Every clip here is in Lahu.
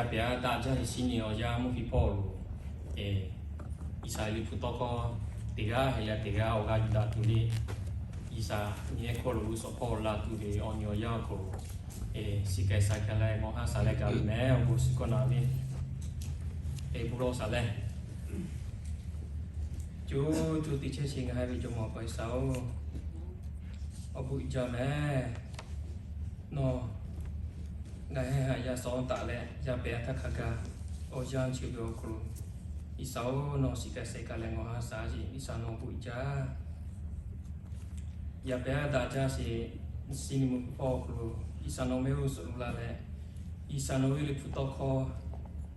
Yaˇ pehˍ aˉ daꞈ jaˇ ve shinˉ nyi awˬ yanˇ mvuhˇ hpiˇ hpawˇ lo, Iˉsaˍreˍlaˆ liꞈ hpu tawˇ hkawˇ teˇ g'aˇ heˆ leh teˇ g'aˇ awˬ g'aˇ yuˬ daꞈ tuˬ le. Iˉsaˍreˍlaˆ hkawˇ lo g'uˇ suhˍ hpawˇ la tuˬ ve awˬ nyi awˬ yanˇ awˬ hk'aw lo, shiˍ kehˬ saiˍ kehˬ leh ngaˬ hui ha shaˍ leh gaˬ ve mehˍ awˬ bon shiˍ kawˆ naˍ ve, e bon lawˬ shaˍ leh, co co teˇ chehˇ chi ngaˬ hui ve jawˇmawˇ Awˬ pa Iˉsaˍ-oˬ, awˬ bon uiˍ jaˇ mehˍ. Nawˬ ngaˬ hui haꞈ yaˇ suh taˍ leh yaˇ pehˍ aˉ htaˇ hk'a gaˬ awˬ yanˇ chi ve awˬ hk'aw lo, Iˉsaˍ-oˬ, nawˬ shiˍ kehˬ saiˍ kehˬ leh ngaˬ hui ha shaˍ sheˍ, Iˉsaˍ nawˬ awˬ bon uiˍ jaˇ. Yaˇ pehˍ aˉ daꞈ jaˇ sheˍ, shinˉ nyi mvuhˇ hpawˇ awˬ hk'aw lo, Iˉsaˍ nawˬ mehˆ g'uˇ suhˍ lo la leh, Iˉsaˍ nawˬ ve liꞈ hpu tawˇ hkawˇ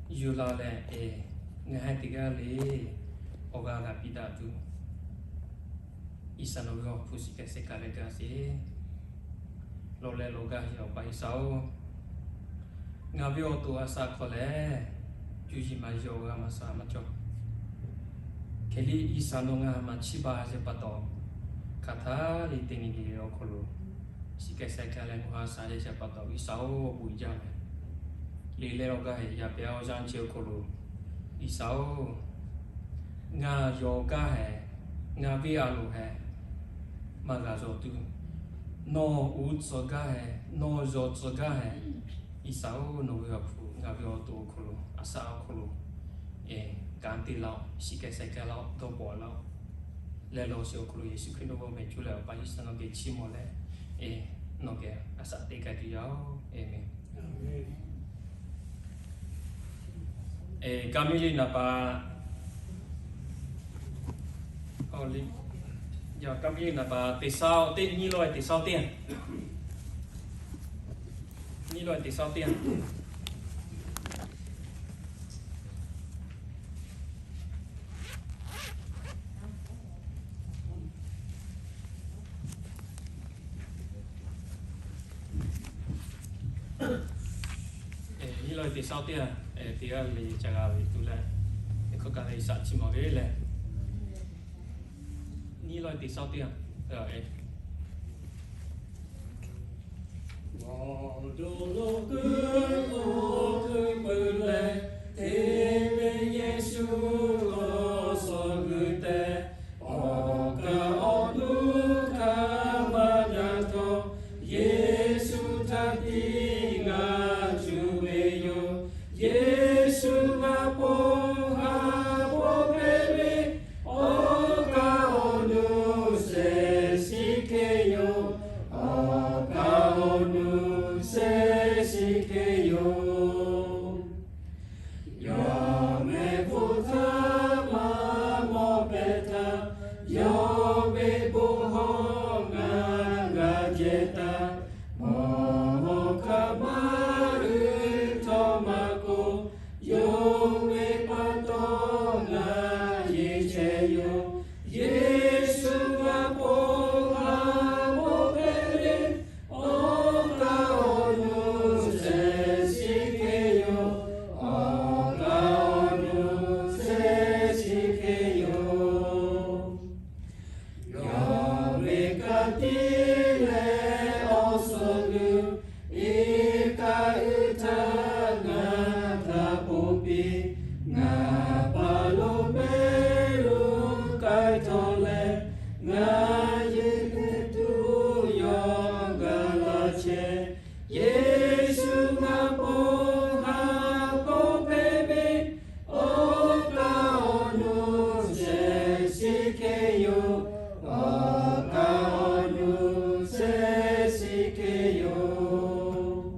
yuˬ la leh, ngaˬ hui teˇ g'aˇ le awˬ g'aˇ g'a piˇ daꞈ tuˬ, Iˉsaˍ nawˬ ve awˬ hpu shiˍ kehˬ saiˍ kehˬ leh gaˬ sheˍ. Lawˬ leh lawˬ gaˇ ve Awˬ pa Iˉsaˍ-oˬ, ngaˬ ve awˬ to a shaꞈ hk'aw lehˬ, cuˇ yiˍ maˇ yiˇ awˬ g'aˇ maˇ shaꞈ maˇ cawˬ. Hk'e liˇ Iˉsaˍ nawˬ ngaˬ maˇ chiˇ baˬ sheˍ pa taw, hk'aˬ htaˇ le teˇ nyi le awˬ hk'aw lo, shiˍ kehˬ saiˍ kehˬ leh ngaˬ hui ha shaˍ sheˍ pa taw, Iˉsaˍ-oˬ, awˬ bon uiˍ jaˇ mehˍ. Le leh awˬ g'aˇ heˆ, yaˇ pehˍ aˉ awˬ yanˇ chi awˬ hk'aw lo, Iˉsaˍ-oˬ, ngaˬ yawˬ gaˇ heˆ, ngaˬ ve a loˍ heˆ, maˇ g'a yawˬ tuˬ, nawˬ uˉ tcuh gaˇ heˆ, nawˬ yawˬ tcuh gaˇ heˆ. Iˉsaˍ-oˬ, nawˬ ve awˬ hpu ngaˬ ve awˬ to awˬ hk'aw lo, a shaꞈ awˬ hk'aw lo, kanˉ te laˇ-oˆ, shiˍ kehˬ saiˍ kehˬ laˇ-oˆ, dawˇ bawˬ laˇ-oˆ. Leh lawˬ sheˍ awˬ hk'aw lo Yeˍsuˆ Hkriꞈ nawˬ ve awˬ meh cuˇ leh Awˬ pa Iˉsaˍ nawˬ geh chiˇ mawˬ leh, nawˬ geh a shaꞈ teꞈ k'ai tuˬ yaˇ-oˬ, a meh. Kaˇ miˇ liꞈ naˍ baꞈ, kaˇ miˇ liꞈ naˍ baꞈ teˇ saˉ teˇ, nyiˇ lawˇ teˇ saˉ teˇ, nyiˇ lawˇ teˇ saˉ teˇ. Nyiˇ lawˇ teˇ saˉ teˇ, teˇ g'aˇ le ca g'a ve tuˬ leh, hk'aˬ kaꞈ le shaꞈ chiˇ mawˬ ve leh, nyiˇ lawˇ teˇ saˉ teˇ. Awˬ to lo kuiˬ lo kuiˬ peuˬ leh, hteˇ ve Yeˍsuˆ awˬ suhˍ g'uiˬ tehꞈ, awˬ kaˍ awˬ nuˇ hk'aˇ maˇ g'a htawˇ, Yeˍsuˆ htaˇ tiˉ ngaˬ cuˇ ve yoˬ. Yeˍsuˆ maˇ po ha po hpehꞈ ve, awˬ kaˍ awˬ nuˇ shehˍ shiˍ hk'e yoˬ. Awˬ kaˍ awˬ nuˇ shehˍ shiˍ hk'e yoˬ. Yawˇ mehˆ hpu htaˇ maˇ mawˬ pehˍ htaˇ, yawˇ ve bon hawˉ ngaˬ g'a jehˬ taˍ. Mawˬ hawˉ hk'aˇ maˇ uiˍ htawˇ maˇ k'oˆ, yawˇ ve pa taw ngaˬ yeˬ chehˇ yoˬ. Yeˍsuˆ maˇ po ha po hpehꞈ ve, awˬ kaˍ awˬ nuˇ shehˍ shiˍ hk'e yoˬ. Awˬ kaˍ awˬ nuˇ shehˍ shiˍ hk'e yoˬ. Yawˇ ve ka tiˉ leh awˬ suhˍ g'uiˬ, iˉ kaˆ uiˍ htaˇ ngaˬ htaꞈ ponˬ piˇ. Ngaˬ pa lo mehˆ lo k'ai htawˇ leh, ngaˬ yeˬ hpehꞈ tuˬ yawˇ gaˬ la chehˇ. Yeˍsuˆ maˇ po ha po hpehꞈ ve, awˬ kaˍ awˬ nuˇ shehˍ shiˍ hk'e yoˬ. Awˬ kaˍ awˬ nuˇ shehˍ shiˍ hk'e yoˬ.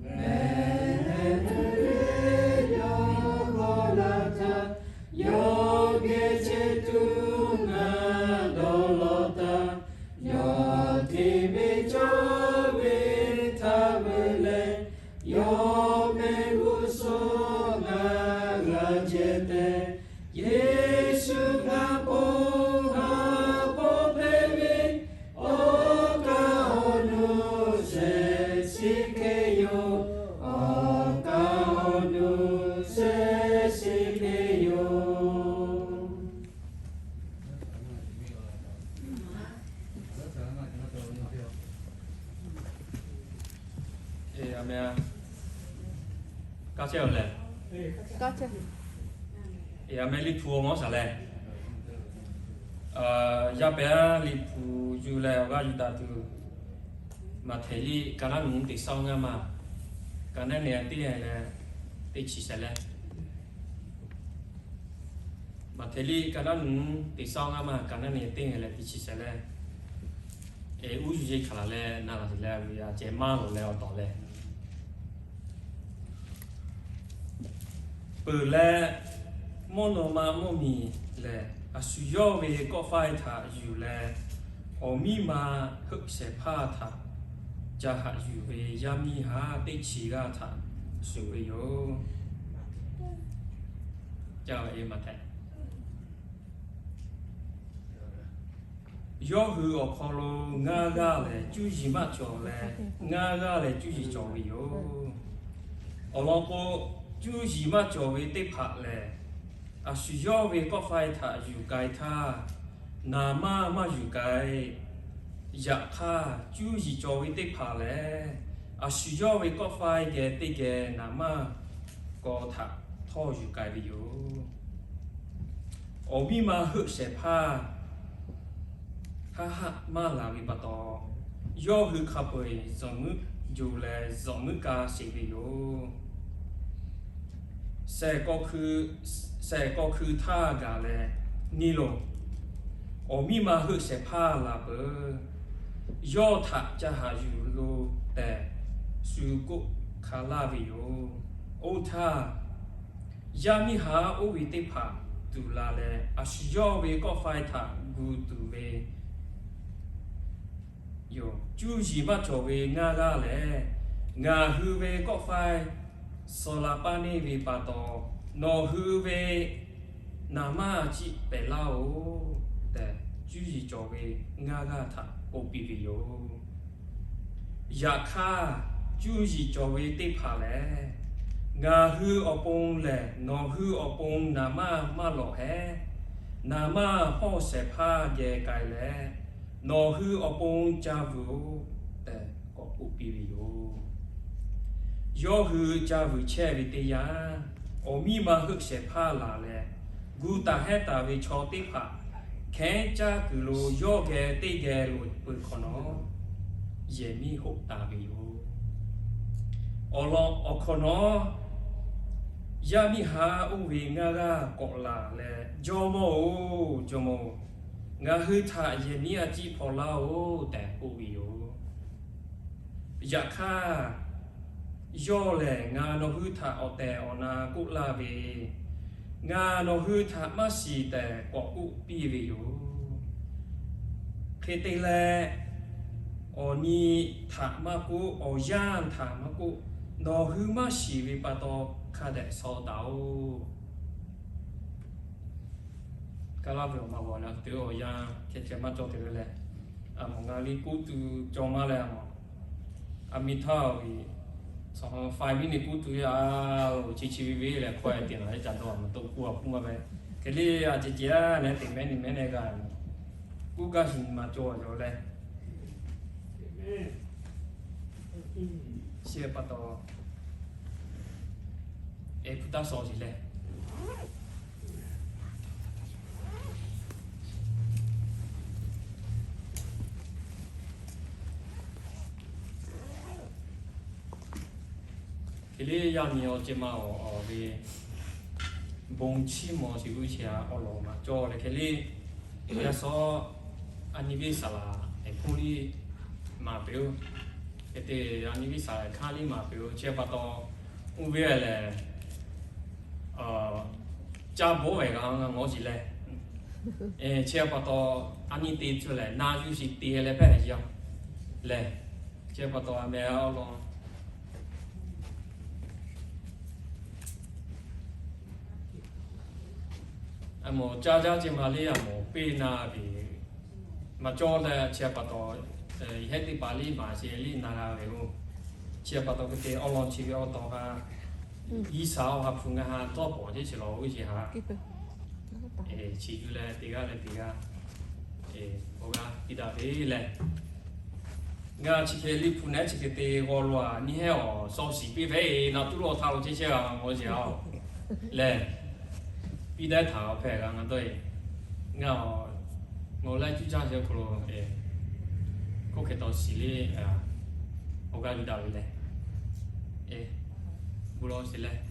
Mehˬ hpehꞈ ve yawˇ Kaˇ chehˇ-oˬ lehˬ, a meh Liꞈ hpu awˬ mawˇ shaˍ leh, yaˇ pehˍ Liꞈ hpu yuˬ leh awˬ g'aˇ yuˬ daꞈ tuˬ, Maꞈhtehˍ liꞈ ka naˉ nyi teˇ saˉ ngaˇ maˬ, ka naˉ nyi teˇ leh teˇ chi shehˍ leh, Maꞈhtehˍ liꞈ ka naˉ nyi teˇ saˉ ngaˇ maˬ, ka naˉ nyi teˇ leh teˇ chi shehˍ leh, uˉ yuˬ yeˬ hk'aˬ laˬ leh na laˬ leh, a ceh maˇ loˍ leh awˬ tawˍ leh peuˬ leh, mvuhˇ naw ma mvuhˇ miˬ lehˬ, a shu yawˇ ve kawˆ faiˇ htaꞈ yuˬ leh, awˬ miˇ ma heuˆ shehˍ hpaˇ htaꞈ ca haꞈ yuˬ ve yaˇ miˇ haˉ teˇ chi g'aˇ htaꞈ shuˍ ve yoˬ. Yawˇ hui awˬ hk'aw lo ngaˇ g'aˇ lehˬ cuˇ yiˍ maˇ cawˬ leh, ngaˇ g'aˇ lehˬ cuˇ yiˍ cawˬ ve yoˬ. Awˬ lawn k'o, cuˇ yiˍ maˇ cawˬ ve teˇ hpaˍ lehˬ, a shu yawˇ ve kawˆ faiˇ htaꞈ yuˬ k'ai htaˇ, naˍ manˇ maˇ yuˬ k'ai. Yaꞈ hk'aˇ, cuˇ yiˍ cawˬ ve teˇ hpaˍ lehˬ, a shu yawˇ ve kawˆ faiˇ geh teˇ geh naˍ manˇ k'aw htaꞈ htawˇ yuˬ k'ai ve yoˬ. Awˬ miˇ ma heuˆ shehˍ hpaˇ haˆ haˆ maˇ laˬ ve pa taw, yawˇ hui hk'a peu-eˬ zuhꞈ muiˉ joˬ leh zuhꞈ muiˉ ka sheˍ ve yoˬ. Sehˍ k'aw hkui htaˇ gaˬ leh, Neˇ loˬ, awˬ miˇ ma heuˆ shehˍ hpaˇ laˬ peuˬ. Yawˇ htaꞈ ca haꞈ yuˬ loˬ tehꞈ, shu k'oˆ hk'a laˇ ve yoˬ. Oˇ htaˇ, yaˇ miˇ haˉ oˇ ve teˇ hpaˍ tuˬ la leh, a shu yawˇ ve kawˆ faiˇ htaꞈ gu tuˬ ve yoˬ. Cuˇ yiˍ maˇ cawˬ ve ngaˇ g'aˇ lehˬ, ngaˬ hui ve kawˆ faiˇ suh la paˇ neˇ ve pa taw, nawˬ hui ve naˍ manˇ ciˆ pehˍ laˇ-oˬ tehꞈ, cuˇ yiˍ cawˬ ve ngaˇ g'aˇ htaꞈ k'oˆ piˇ ve yoˬ. Yaꞈ hk'aˇ, cuˇ yiˍ cawˬ ve teˇ hpaˍ lehˬ, ngaˬ hui awˬ pon lehˬ nawˬ hui awˬ pon naˍ manˇ maˇ lawꞈ hehˉ. Naˍ manˇ hawˇ shehˍ hpaˇ geh k'ai leh, nawˬ hui awˬ pon ca vuiˬ-oˬ tehꞈ k'awꞈ k'oˆ piˇ ve yoˬ. Yawˇ hui ca vuiˬ chehˇ ve teˇ yanˇ, awˬ miˇ ma heuˆ shehˍ hpaˇ laˬ leh, gu taˍ hehˉ taˍ ve chaw teˇ hpaˍ hkehˉ caˇ kuiˬ lo yawˇ geh teˇ geh loꞈ peuˬ hk'awꞈ nawˉ, yehˬ miˉ hoˆ taˍ ve yoˬ. Awˬ lawn awˬ hk'awꞈ nawˉ, yaˇ miˇ haˉ oˇ ve ngaˇ g'aˇ k'awꞈ laˬ leh, Jawˇmawˇ-oˬ, Jawˇmawˇ-oˬ, ngaˬ hui htaꞈ yehˬ miˉ a ciˉ hpaw laˇ-oˬ tehꞈ k'oˆ ve yoˬ. Yaꞈ hk'aˇ, yawˇ lehˬ, Ngaˬ nawˬ hui htaꞈ awˬ tehˬ awˬ na k'oˆ laˇ ve, ngaˬ nawˬ hui htaꞈ maˇ shiˍ tehꞈ k'awꞈ k'oˆ piˇ ve yoˬ. Hk'e te leh, awˬ nyi htaꞈ maˇ k'oˆ, awˬ yanˇ htaꞈ maˇ k'oˆ, nawˬ hui maˇ shiˍ ve pa taw hk'a dehꞈ shaw taˍ-oˬ. Kaˇ laˇ ve awˬ ma g'awˬ na te awˬ yanˇ hkeh ceh maˇ cawˬ te ve leh, a mawˬ ngaˬ liˇ kuˉ tu cawˬ maˇ leh, a mawˬ a miˇ htaˇ ve, five minute kuˉ tu yaˇ a loˬ, chi chi ve ve leh hkawˇ e te naˬ leh ca dawˇ a mawˬ to kuˉ a kuˉ maˇ ve. Hk'e liˇ a ceh ceh a leh teꞈ mehˉ nyi mehˉ leh g'a mawˬ kuˉ gaˇ shiˍ nyi ma cawˬ a cawˬ leh, chi pa taw, e hpu taˇ shaw shiˍ leh, hk'e liˇ yaˇ nyi awˬ ceh ma awˬ ve bon chiˇ mvuh shiˍ g'uˇ chi a awˬ lawn maˇ cawˬ leh hk'e liˇ, yaˇ suhˉ a nyi viˉ saˍ laˍ hk'oˆ liˇ maˍ peuˬ-oˬ. Hk'e te a nyi viˉ saˍ laˍ hkanˉ liˇ maˍ peuˬ-oˬ. Chi pa taw, oˇ ve lehˬ, caˇ bawˆ ve g'a ngaˬ ngawˬ shiˍ leh, chi pa taw, a nyi te tcuh lehˬ na yuˬ shiˍ te leh hpehꞈ yaˇ lehˬ, chi pa taw a meh awˬ lawn a mawˬ caˇ jaˇ ceh ma liˇ a mawˬ peˇ na ve maˇ cawˬ leh, chi pa taw, yehˉ teˇ hpaˍ liˇ maˍ sheˍ liˇ na g'a ve-oˬ. Chi pa taw hk'e te awˬ lawn chi ve awˬ taw ha, G'uiˬsha awˬ ha hpu ngaˬ ha dawˇ pawˍ teˇ chi lawˬ g'uˇ chi ha, chi yuˬ leh teˇ g'aˇ leh teˇ g'aˇ awˬ g'aˇ piˇ daꞈ ve leh, Ngaˬ chi hk'e liꞈ hpu nehˉ chi hk'e te g'aw lo-a nyi hehˉ awˬ shaw shiˍ piˇ hpehꞈ-e, na tuˉ lawˇ htaˇ lo chehˇ chehˇ g'a ngaˬ g'aw sheˍ-a lehˬ, piˇ daꞈ htaꞈ awˬ hpehꞈ g'a ngaˬ dawˇ-e. Ngaˬ ngaˬ laiˉ cuˇ caˇ sheˍ hk'aw lo, k'oˆ hk'e taw shiˍ le, awˬ g'aˇ yuˬ daꞈ ve lehˬ, bu law sheˍ lehˬ,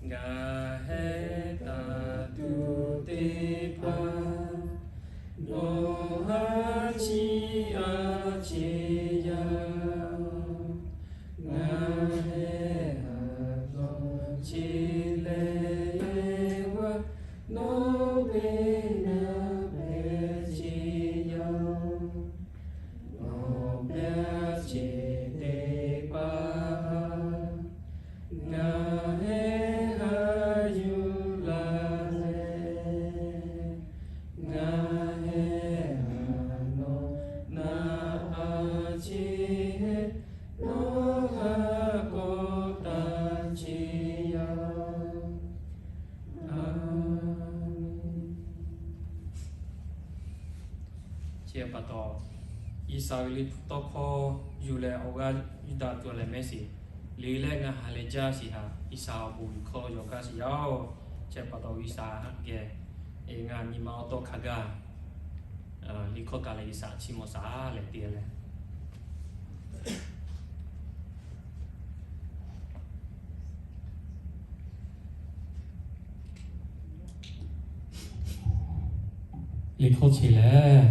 ngaˬ heh taˍ tuˬ teˇ hpaˍ nawˬ haˉ chiˇ a cheˇ yaˇ. Ngaˬ heh haꞈ nawˬ chi lehˬ, yehˬ g'aˇ nawˬ ve naˍ pehˍ cheˇ yaˇ. Nawˬ pehˍ cheˇ teˇ hpaˍ ngaˬ heh haꞈ yuˬ laˇ leh, ngaˬ heh haꞈ nawˬ naˍ a cheˇ hehˉ, nawˬ haˉ k'awꞈ taˍ cheˇ yaˇ. Chi pa taw, G'uiˬsha ve liꞈ hpu tawˇ hkawˇ yuˬ leh awˬ g'aˇ yuˬ daꞈ tuˬ leh mehˆ shiˍ le leh, ngaˬ ha leh jaˇ shiˍ haꞈ, G'uiˬsha awˬ bon liꞈ hkawˇ yaw gaˇ shiˍ yaˇ-oˬ. Chi pa taw G'uiˬsha geh ngaˬ nyi ma awˬ tawˇ hk'a gaˇ liꞈ hkawˇ kaꞈ leh G'uiˬsha chiˇ mvuh shaˍ leh te leh Liꞈ hkawˇ chi lehˬ,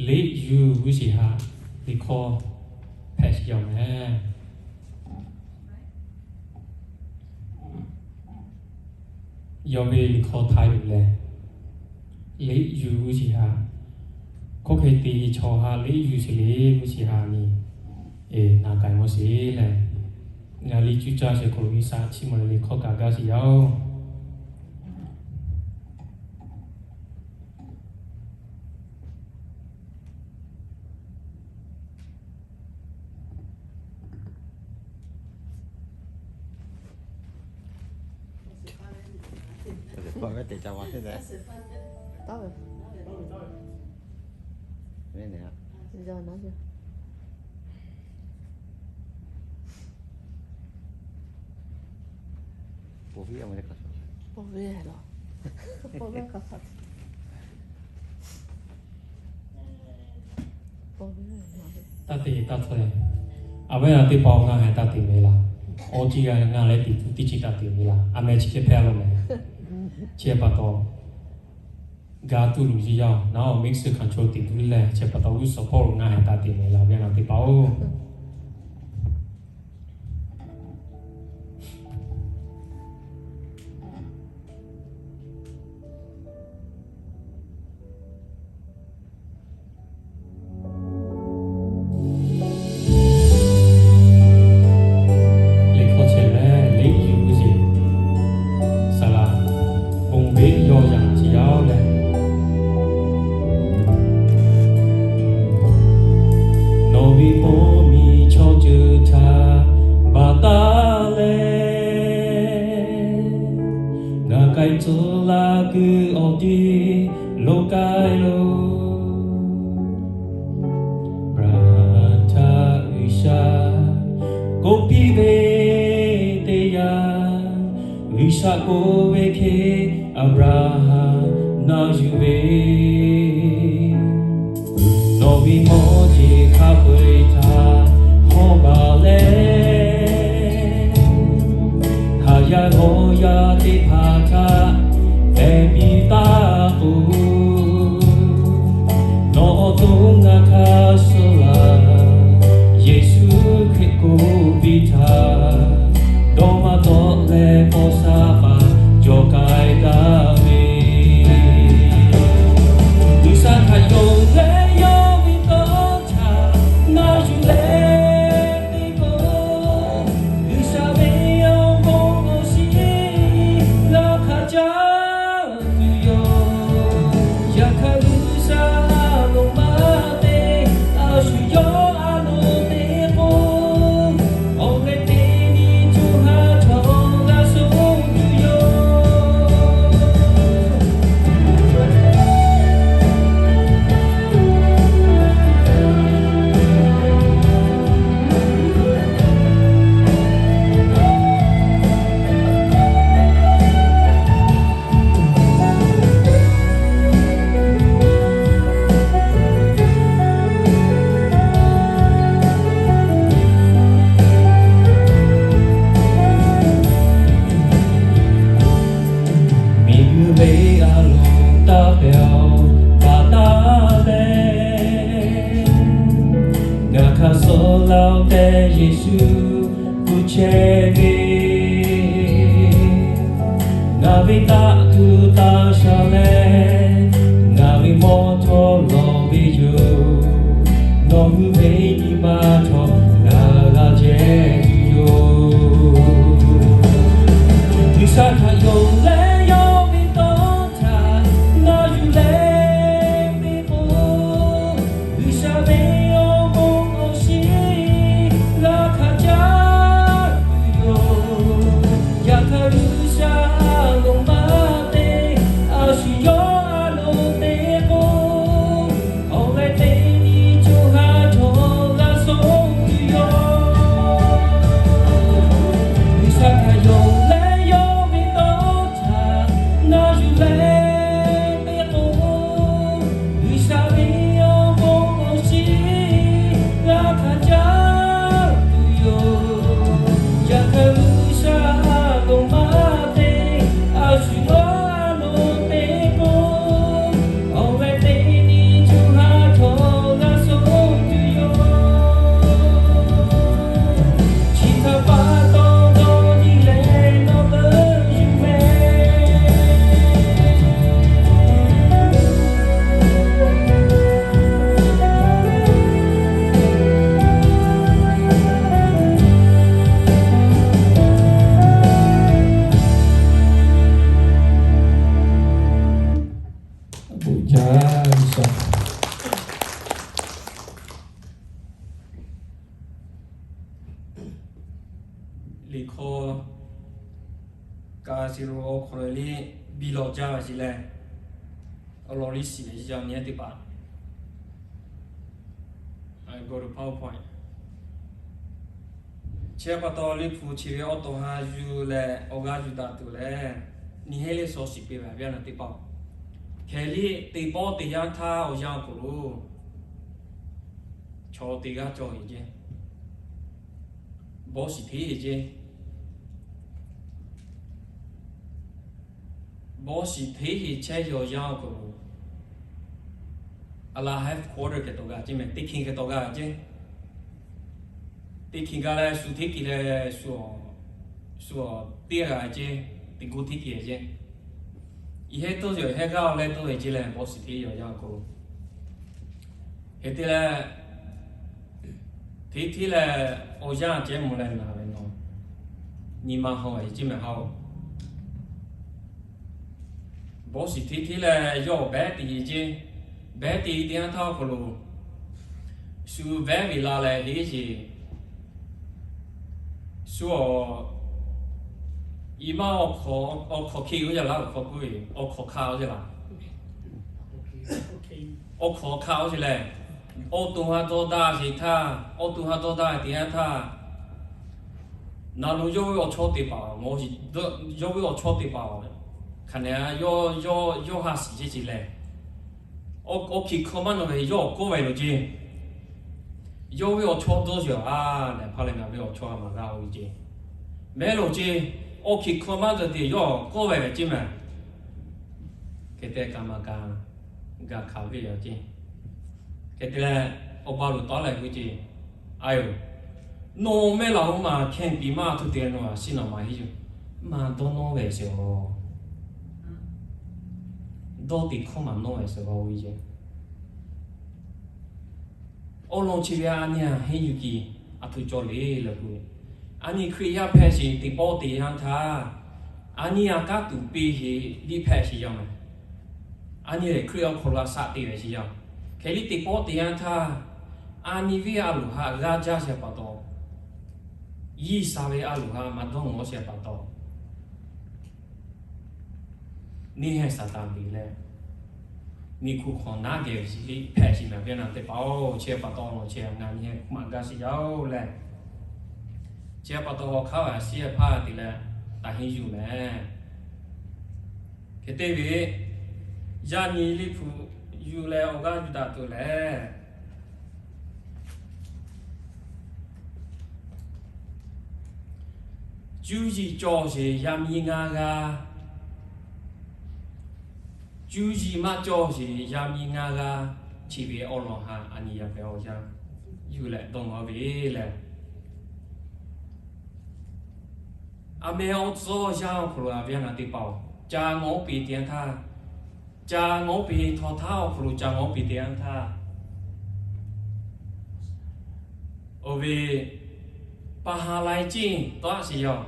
liꞈ yuˬ g'uˇ shiˍ haꞈ liꞈ hkawˇ hpehꞈ shiˍ yaˇ mehˍ. Yawˇ ve liꞈ hkawˇ htaꞈ yuˬ leh, liꞈ yuˬ g'uˇ shiˍ haꞈ hkawˇ hk'e te chaw haꞈ liꞈ yuˬ shiˍ le g'uˇ shiˍ haꞈ nyi naˍ k'ai mawˇ shiˍ leh, ngaˬ liꞈ cuˇ caˇ sheˍ hk'aw lo G'uiˬsha chiˇ mvuh leh liꞈ hkawˇ kaꞈ gaˇ shiˍ yaˇ-oˬ. Taˇ te taˇ htaw, a vehˉ na teˇ hpaˍ-oˬ, ngaˬ heh taˇ te mehˍ laˇ. Awˬ ciˉ g'a ngaˬ leh teꞈ tuˬ teˇ ceuˬ taˇ te mehˍ laˇ. A meh chi hk'e hpehꞈ lo mehˍ. Chi pa taw, ga tuˬ luˬ yeˇ yaˇ-oˬ, naˉ-oˬ, mixer control teꞈ tuˬ leh, chi pa taw g'uˇ suhˍ hpawˇ lo ngaˬ heh taˇ te mehˍ laˇ, a vehˉ na teˇ hpaˍ-oˬ. Liꞈ hkawˇ chi lehˬ, liꞈ yuˬ g'uˇ shiˍ saˍ laꞈ ponˬ beˆ yawˇ yaꞈ chi yaˇ-oˬ leh, nawˬ ve mawˇ miˬ chaw ceuˬ htaꞈ baˬ taˉ leh, ngaˬ k'ai tcuh laˇ kuiˬ awˬ ti lo k'ai lo. Aˍbraˍhanˍ htaꞈ G'uiˬsha k'oˆ piˇ ve teˇ yanˇ, G'uiˬsha k'oˆ ve hk'e Aˍbraˍhanˍ na yuˬ ve, nawˬ ve mawˇ jeˬ hk'a peu-eˬ htaꞈ hawˉ baˬ leh, haˍ yaˇ g'awˇ yaˇ teˇ hpaˍ htaꞈ hpehꞈ piˇ taˍ peuˬ. Nawˬ awˬ to ngaˬ hk'a shuˍ laˬ, Yeˍsuˆ Hkriꞈ k'oˆ piˇ htaˇ, dawˇ maˇ tawˆ leh paw sha paˍ cawˬ k'ai taˍ ve, G'uiˬsha htaꞈ yonˍ leh yawˇ ve tawˇ Hk'a suh laˇ-oˬ tehꞈ Yeˍsuˆ kuˬ chehˇ ve, ngaˬ ve taˆ tuˬ taˇ sha leh, ngaˬ ve mawˇ htawˇ lawˬ ve yoˬ. Nawˬ hui ve nyi ma htawˇ ngaˬ g'a jehˇ tuˬ yoˬ. G'uiˬsha htaꞈ yonˍ leh yawˇ ve tawˇ htaꞈ na yuˬ leh teˇ k'o, G'uiˬsha ve awˬ bon awˬ shiˍ g'a hkanˍ caˇ tuˬ yoˬ. Yaꞈ hk'aˇ G'uiˬsha a loˍ maˇ te, a shu yawˇ a loˍ teˇ k'o, awˬ leh teˇ nyi co ha htawˇ g'a suh tuˬ yoˬ. G'uiˬsha htaꞈ yonˍ leh yawˇ ve tawˇ htaꞈ na yuˬ leh teˇ k'o, G'uiˬsha ve awˬ bon awˬ shiˍ g'a hkanˍ caˇ tuˬ yoˬ. Yaꞈ hk'aˇ G'uiˬsha a loˍ maˇ te, a shu yawˇ a loˍ teˇ k'o, awˬ leh teˇ nyi co ha htawˇ g'a suh tuˬ yoˬ. Chi htaꞈ pa taw dawˇ nyi leh nawˬ leuˆ yuˬ meh. Liꞈ hkawˇ ka si lo awˬ hk'aw lo liˇ biˇ lawꞈ jaˇ ve sheˍ leh, awˬ lawn liˇ shiˍ ve yaˇ nyi teˇ hpaˍ, I go to PowerPoint. Chi pa taw liꞈ hpu chi ve awˬ to ha yuˬ leh awˬ g'aˇ yuˬ daꞈ tuˬ leh, nyi heˆ leh shaw shiˍ piˇ ve a viˉ a nyi teˇ hpaˍ-oˬ, hk'e liˇ teˇ pawˆ teˇ yanˇ htaˇ awˬ yanˇ awˬ hk'aw lo chaw teˇ g'aˇ cawˬ ve ceˇ, bawˇ shiˍ hteˇ ve ceˇ. Bawˇ shiˍ hteˇ ve chehˇ ve awˬ yanˇ awˬ hk'aw lo, a la headquarter hk'e tawꞈ g'a ceˇ meh, teˇ hkiˬ hk'e tawꞈ g'a ceˇ. Teˇ hkiˬ g'a leh shu hteˇ hkiˬ leh shu awˬ, shu awˬ teˇ g'aˇ g'a ceˇ, teˇ gu hteˇ hkiˬ ceˇ. Iˉ heˆ toˇ ve, iˉ heˆ g'aˇ leh toˇ ve ceˇ leh bawˇ shiˍ hteˇ ve awˬ yanˇ awˬ hk'aw lo, hk'e te leh, hteˇ hteˇ leh awˬ yanˇ ceh mvuh leh naˬ ve nawˬ nyi ma haw ve ceˇ meh haw. Bawˇ shiˍ hteˇ hteˇ leh yawˇ behˉ te ve ceˇ. Behˉ te ve teˇ yanˇ htaˇ awˬ hk'aw lo, shu vehˉ ve la leh heˆ sheˍ. Shu awˬ, iˉ maˇ awˬ hk'awꞈ hk'e oˇ yaˇ laˇ awˬ hk'aw k'oˆ ve, awˬ hk'awꞈ hk'a oˇ yaˇ laˇ, awˬ hk'awꞈ hk'a oˇ sheˍ leh, awˬ to ha dawˇ daˇ sheˍ htaˇ, awˬ to ha dawˇ daˇ ve teˇ yanˇ htaˇ, naˬ lo yawˇ ve awˬ chawˇ te paˍ-oˬ, yawˇ ve awˬ chawˇ te paˍ-oˬ, hk'aˬ nehˬ yawˇ, yawˇ ha shiˍ ceˇ ce leh, awˬ hkiˬ hkawˇ maˇ nawˬ ve yawˇ awˬ kawˇ ve lo ceˇ. Yawˇ ve awˬ chawˇ dawˇ sheˍ a, nehˬ hpaˇ leh ngaˬ ve awˬ chawˇ a maˍ g'a oˇ ve ceˇ. Mehˉ lo ceˇ, awˬ hkiˬ hkawˇ maˇ dawˬ te yawˇ awˬ kawˇ ve ve ceˇ meh. Hk'e te kaꞈ maˇ kaꞈ, gaˬ hkanˍ ve yoˬ ceˇ. Hk'e te leh, awˬ ba loˍ tawˉ leh k'oˆ ceˇ, A yoˬ, nawˬ mehˆ laˬ oˇ maˬ hkehˇ piˍ maˇ htu te nawˬ a shiˉ nawˬ maˍ heˆ yoˬ. Maˇ dawˇ nawˇ ve sheˍ-oˬ. Dawˇ te hkawˇ maˇ nawˇ ve sheˍ g'a oˇ ve ceˇ. Awˬ lawn chi ve a nyi a henˇ yuˬ kiˬ a htoꞈ cawˬ le leh k'o, a nyi Hkriꞈ yaˇ hpehꞈ sheˍ teˇ pawˆ teˇ yanˇ htaˇ, a nyi a kanˉ tuˬ piˇ sheˍ liˇ hpehꞈ sheˍ yaˇ meh. A nyi lehˬ Hkriꞈ awˬ hk'aw lo a shaꞈ te ve sheˍ yaˇ. Hk'e liˇ teˇ pawˆ teˇ yanˇ htaˇ, a nyi ve a loˍ ha g'aˇ jaˇ sheˍ pa taw, G'uiˬsha ve a loˍ ha maˇ dawˇ ngawˬ sheˍ pa taw, neˇ haiˬ Saˍtanˍ te leh, miˬ hkuˇ hk'awꞈ naˉ geh ve sheˍ liˇ hpehꞈ sheˍ meh ve na teˇ hpaˍ-oˬ, chi pa taw lo chi ngaˬ nyi haiˬ hk'oˆ maˇ gaˇ sheˍ yaˇ-oˬ leh, chi pa taw awˬ hk'aˇ ve a shiˉ hpaˇ te leh taˍ henˇ yuˬ meh. Hk'e te ve, yaˇ nyi liˇ hpu yuˬ leh awˬ g'aˇ yuˬ daꞈ tuˬ lehˬ, cuˇ yiˍ cawˬ sheˍ yaˇ miˇ ngaˇ g'aˇ, cuˇ yiˍ maˇ cawˬ sheˍ yaˇ miˇ ngaˇ g'aˇ, chi ve awˬ lawn ha a nyi yaˇ hpehꞈ awˬ yanˇ yuˬ leh dawˇ ngaw ve lehˬ, aˬ meh awˬ tcuhˉ awˬ yanˇ awˬ hk'aw lo a ve a naˍ teˇ hpaˍ-oˬ, ca ngawˬ oˇ piˇ teˇ yanˇ htaˇ, ca ngawˬ oˇ piˇ htawˇ htaˇ awˬ hk'aw lo ca ngawˬ oˇ piˇ teˇ yanˇ htaˇ, oˇ ve pa ha lai ciˇ tawˆ a shiˍ yaˇ.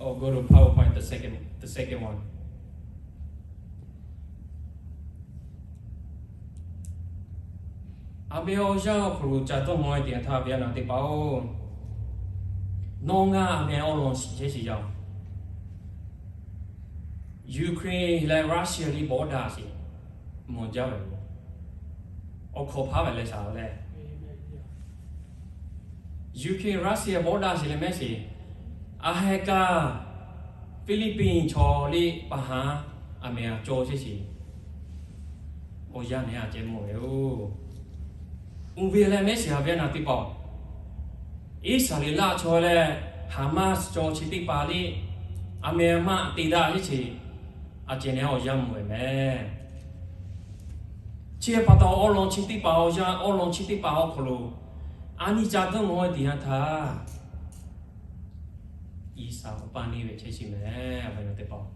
Oh, go to PowerPoint, the second, the second one. Aˬ meh awˬ yanˇ awˬ hk'aw lo ca dawˇ ngaw e teˇ yanˇ htaˇ, a ve a naˍ teˇ hpaˍ-oˬ, nawˬ ngaˬ aˬ meh awˬ lawn shiˍ chehˇ shiˍ yaˇ. Ukraine leh Russia liˇ border shiˍ mawˬ jaˇ ve yoˬ. Awˬ hkawꞈ hpaˇ ve leh shaˍ leh, Ukraine Russia border shiˍ leh mehˉ shiˍ, a heh kaˇ Philippines chaw liˇ pa ha aˬ meh a cawˇ chehˇ shiˍ. Awˬ yanˇ nehˬ a ceh mawˬ ve yoˬ. Uˬ ve leh mehˉ shiˍ a ve a naˍ teˇ hpaˍ-oˬ, Iˉsaˍreˍlaˆ chaw leh Hamas chaw chi teˇ hpaˍ liˇ aˬ meh maˆ te daꞈ chehˇ shiˍ. A ceh nehˬ awˬ yanˇ mawˬ ve mehˬ. Chi pa taw awˬ lawn chi teˇ hpaˍ awˬ yanˇ, awˬ lawn chi teˇ hpaˍ awˬ hk'aw lo a nyi ca dawˇ ngaw e teˇ yanˇ htaˇ, Iˉsaˍ awˬ pa neˇ ve chehˇ shiˍ mehˬ, a ve a naˍ teˇ hpaˍ-oˬ.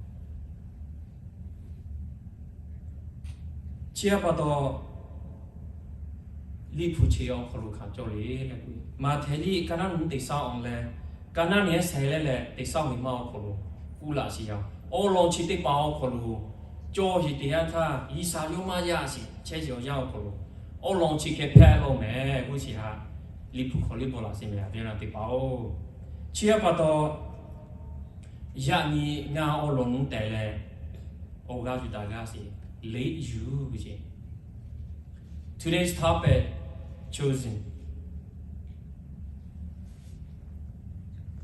Chi pa taw Liꞈ hpu chi awˬ hk'aw lo hkanˍ cawˇ le leh, Maꞈhtehˍ liˇ ka naˉ nuˇ teˇ saˉ awˬ leh, ka naˉ nehˬ sehˍ leh leh teˇ saˉ ve maˇ awˬ hk'aw lo k'oˆ laꞈ shiˍ yaˇ. Awˬ lawn chi teˇ hpaˍ awˬ hk'aw lo cawˇ sheˍ teˇ yanˇ htaˇ, Iˉsaˍ yawˇ maˇ yaˇ shiˍ chehˇ shiˍ awˬ yanˇ awˬ hk'aw lo, awˬ lawn chi hk'e hpehꞈ law mehˬ g'uˇ shiˍ haꞈ, Liꞈ hpu hk'aw liˇ bvuhꞈ laꞈ shiˍ mehˬ, a ve a naˍ teˇ hpaˍ-oˬ. Chi pa taw yaꞈ nyi ngaˬ awˬ lawn nuˇ tehˬ leh, awˬ g'aˇ yuˬ daꞈ g'aˇ sheˍ, leˆ yuˬ ve sheˍ. Today's topic, chosen.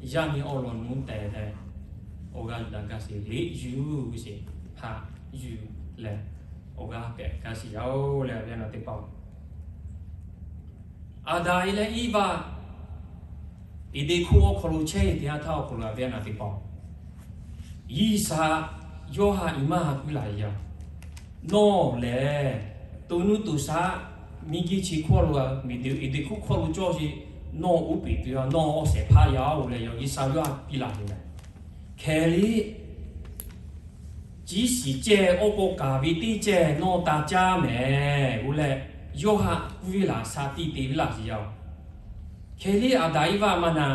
Yaꞈ nyi awˬ lawn nuˇ tehˬ leh, awˬ g'aˇ yuˬ daꞈ g'aˇ sheˍ, leˆ yuˬ ve sheˍ, haꞈ yuˬ leh, awˬ g'aˇ pehꞈ g'aˇ sheˍ yaˇ-oˬ leh, a ve a naˍ teˇ hpaˍ-oˬ. Aˍdanˍ leh Iˉvaꞈ Eˍdenˍ hkuˇ awˬ hk'aw lo chehˇ ve teˇ yanˇ htaˇ awˬ hk'aw lo a ve a naˍ teˇ hpaˍ-oˬ, Iˉsaˍ yawˇ haꞈ nyi ma haꞈ piˇ laˬ yaˇ. Nawˬ lehˬ to nuˇ to shaˉ miˬguiˬ chi hkawˇ lo, miˬguiˬ Eˍdenˍ hkuˇ hkawˇ lo cawˇ sheˍ, nawˬ uˉ peˍ tuˬ yaˇ, nawˬ awˬ shehˍ hpaˇ yaˇ-oˬ leh, yawˇ Iˉsaˍ yawˇ haꞈ piˇ laˬ ve mehˬ. Hk'e liˇ ciˉ shiˍ ceh awˬ k'aw kaˍ ve teˇ ceh nawˬ taˍ caˇ mehˬ g'uˇ leh, yawˇ haꞈ piˇ laˬ, shaˍ tiꞈ te ve laˬ shiˍ yaˇ-oˬ. Hk'e liˇ Aˍdanˍ Iˉvaꞈ maˇ na,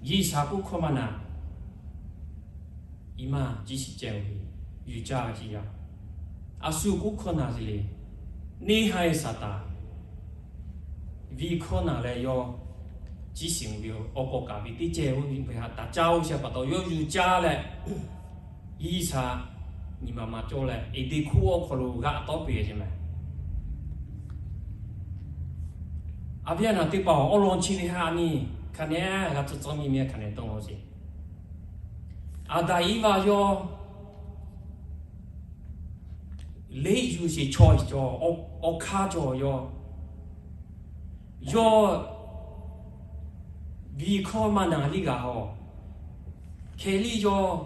G'uiˬsha k'oˆ hkawˇ maˇ na, i maˇ ciˉ shiˍ ceh-oˬ ve, yuˬ caˇ ve shiˍ yaˇ. A shu k'oˆ hkawˇ na ve le, neˇ haiˬ Saˍtanˍ viˇ hkawˇ na leh yawˇ ciˉ shiˍ ve awˬ k'aw kaˍ ve teˇ ceh oˇ ve htaꞈ taˍ caˇ-oˬ shehˍ pa taw, yawˇ yuˬ caˇ leh, G'uiˬsha nyi ma ma cawˇ leh Eˍdenˍ hkuˇ awˬ hk'aw lo g'aꞈ tawˆ piˇ ve mehˬ. A viˉ a naˬ teˇ hpaˍ-oˬ, awˬ lawn chi ve htaꞈ nyi hk'a nehˉ g'a tcuhˉ tcuhˉ miˇ miˇ hk'a nehˉ dawˇ-oˬ sheˍ. Aˍdanˍ Iˉvaꞈ yawˇ leˆ yuˬ sheˍ chaw cawˬ, awˬ hk'aˇ cawˬ yawˇ, yawˇ viˇ hkawˇ maˇ na liˇ g'a-oˬ. Hk'e liˇ yawˇ,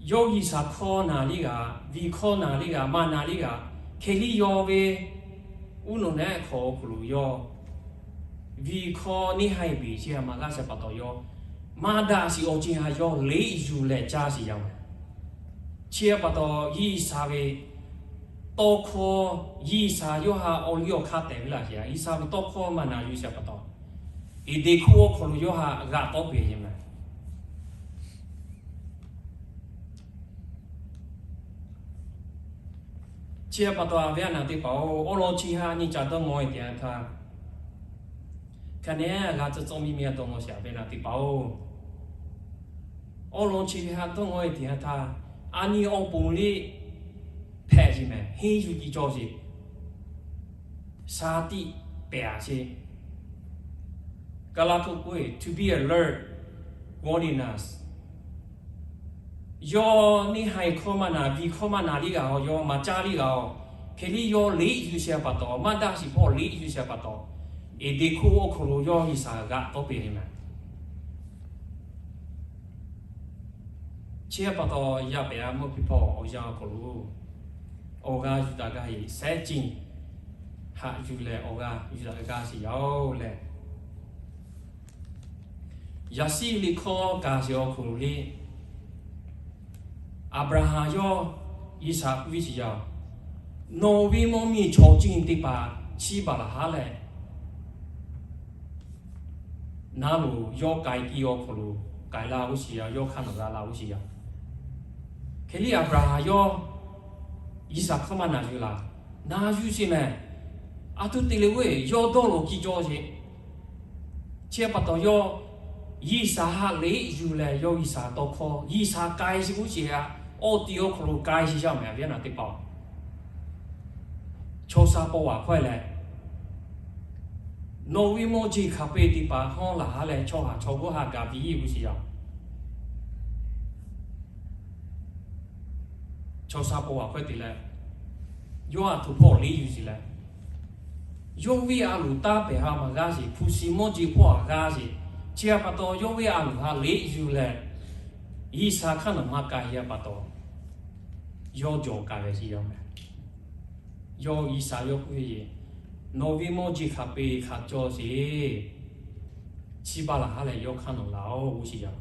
yawˇ G'uiˬsha hkawˇ na liˇ g'a, viˇ hkawˇ na liˇ g'a, maˇ na liˇ g'a. Hk'e liˇ yawˇ ve uˉ nawˬ nehˉ hk'aw awˬ hk'aw lo yawˇ viˇ hkawˇ neˇ haiˬ beˬ chi htaꞈ maˇ g'a shehˍ pa taw, yawˇ maˇ daꞈ shiˍ awˬ ceuˬ htaꞈ yawˇ leˆ yuˬ leh caˇ shiˍ yaˇ-oˬ. Chi pa taw, G'uiˬsha ve tawˇ hkawˇ, G'uiˬsha yawˇ htaꞈ awˬ liˇ awˬ hk'aˇ tehꞈ ve laˬ sheˍ. G'uiˬsha ve tawˇ hkawˇ maˇ na yuˬ shehˍ pa taw, Eˍdenˍ hkuˇ awˬ hk'aw lo yawˇ htaꞈ g'aꞈ tawˆ piˇ ve mehˬ. Chi pa taw, a viˉ a naˬ teˇ hpaˍ-oˬ, awˬ lawn chi htaꞈ nyi caˇ dawˇ ngaw-e teˇ yanˇ htaˇ, hk'a nehˉ g'a tcuhˉ tcuhˉ miˇ miˇ dawˇ ngaw sheˍ, a viˉ a naˬ teˇ hpaˍ-oˬ. Awˬ lawn chi ve htaꞈ dawˇ ngaw-e teˇ yanˇ htaˇ, a nyi awˬ pon liˇ hpehꞈ ve mehˬ, henˇ yuˬ tiˉ cawˬ sheˍ, shaˍ tiꞈ pehˍ sheˍ. Kaˍlaˍ hkawˇ k'oˆ-e, to be alert, wardiness. Yawˇ neˇ haiˬ hkawˇ maˇ na, viˇ hkawˇ maˇ na liˇ g'a-oˬ, yawˇ maˇ caˇ liˇ g'a-oˬ. Hk'e liˇ yawˇ leˆ yuˬ shehˍ pa taw, maˇ daꞈ shiˍ hpawˇ leˆ yuˬ shehˍ pa taw, Eˍdenˍ hkuˇ awˬ hk'aw lo yawˇ G'uiˬsha g'aꞈ tawˆ piˇ ve mehˬ. Chi pa taw, yaˇ pehˍ a mvuhˇ piˇ hpawˇ awˬ yanˇ awˬ hk'aw lo awˬ g'aˇ yuˬ taˍ g'aˇ heˆ, แท้จริง haꞈ yuˬ leh awˬ g'aˇ yuˬ taˍ g'aˇ sheˍ yaˇ-oˬ leh, yaꞈ shiˉ liꞈ hkawˇ kaꞈ sheˍ awˬ hk'aw lo le, Aˍbraˍhanˍ yawˇ Yiˇsaˍ k'oˆ ve sheˍ yaˇ, nawˬ ve mawˇ miˬ chaw ceuˬ teˇ hpaˍ chiˇ baˬ laˬ haˉ leh, naˉ loˍ yawˇ k'ai kiˇ awˬ hk'aw lo k'ai laˇ g'uˇ sheˍ yaˇ, yawˇ hk'aˇ nawˬ g'a laˇ g'uˇ sheˍ yaˇ. Hk'e liˇ Aˍbraˍhanˍ yawˇ Yiˇsaˍ hk'aˇ maˇ na yuˬ laˬ, na yuˬ sheˍ mehˍ. A htoꞈ te leh oˇ ve yawˇ dawˇ law kiˇ cawˇ sheˍ. Chi pa taw yawˇ Yiˇsaˍ haꞈ leꞈ yuˬ leh, yawˇ Yiˇsaˍ tawˇ hkawˇ Yiˇsaˍ k'ai sheˍ g'uˇ sheˍ yaˇ, awˬ ti awˬ hk'aw lo k'ai sheˍ yaˇ mehˍ, awˬ viˉ awˬ nyi teˇ hpaˍ-oˬ. Chaw sha paw waˬ hkawehˇ leh, nawˬ ve mawˇ jeˬ hk'a peu-eˬ teˇ hpaˍ hawˉ laˬ haˉ leh, chaw haꞈ chaw g'awˇ haꞈ gaˬ piˇ g'uˇ sheˍ yaˇ. Chaw sha paw waˬ hkawehˇ te leh, yawˇ a htoꞈ hpawˇ leꞈ yuˬ sheˍ leh, yawˇ ve a loˍ taˇ pehˬ haꞈ maˇ g'aˇ sheˍ, hpu shi mawˇ jeˬ hpawˇ haꞈ g'aˇ sheˍ. Chi pa taw yawˇ ve a loˍ haꞈ leꞈ yuˬ leh, Yiˇsaˍ hk'aˇ nawˬ maˇ k'ai heˆ pa taw, yawˇ jawˬ k'ai ve sheˍ yaˇ mehˍ. Yawˇ Yiˇsaˍ yawˇ k'oˆ ve, nawˬ ve mawˇ jeˬ hk'a peu-eˬ hk'a cawˇ sheˍ. Chiˇ baˬ laˬ haˉ leh yawˇ hk'aˇ nawˬ laˬ-oˬ g'uˇ sheˍ yaˇ.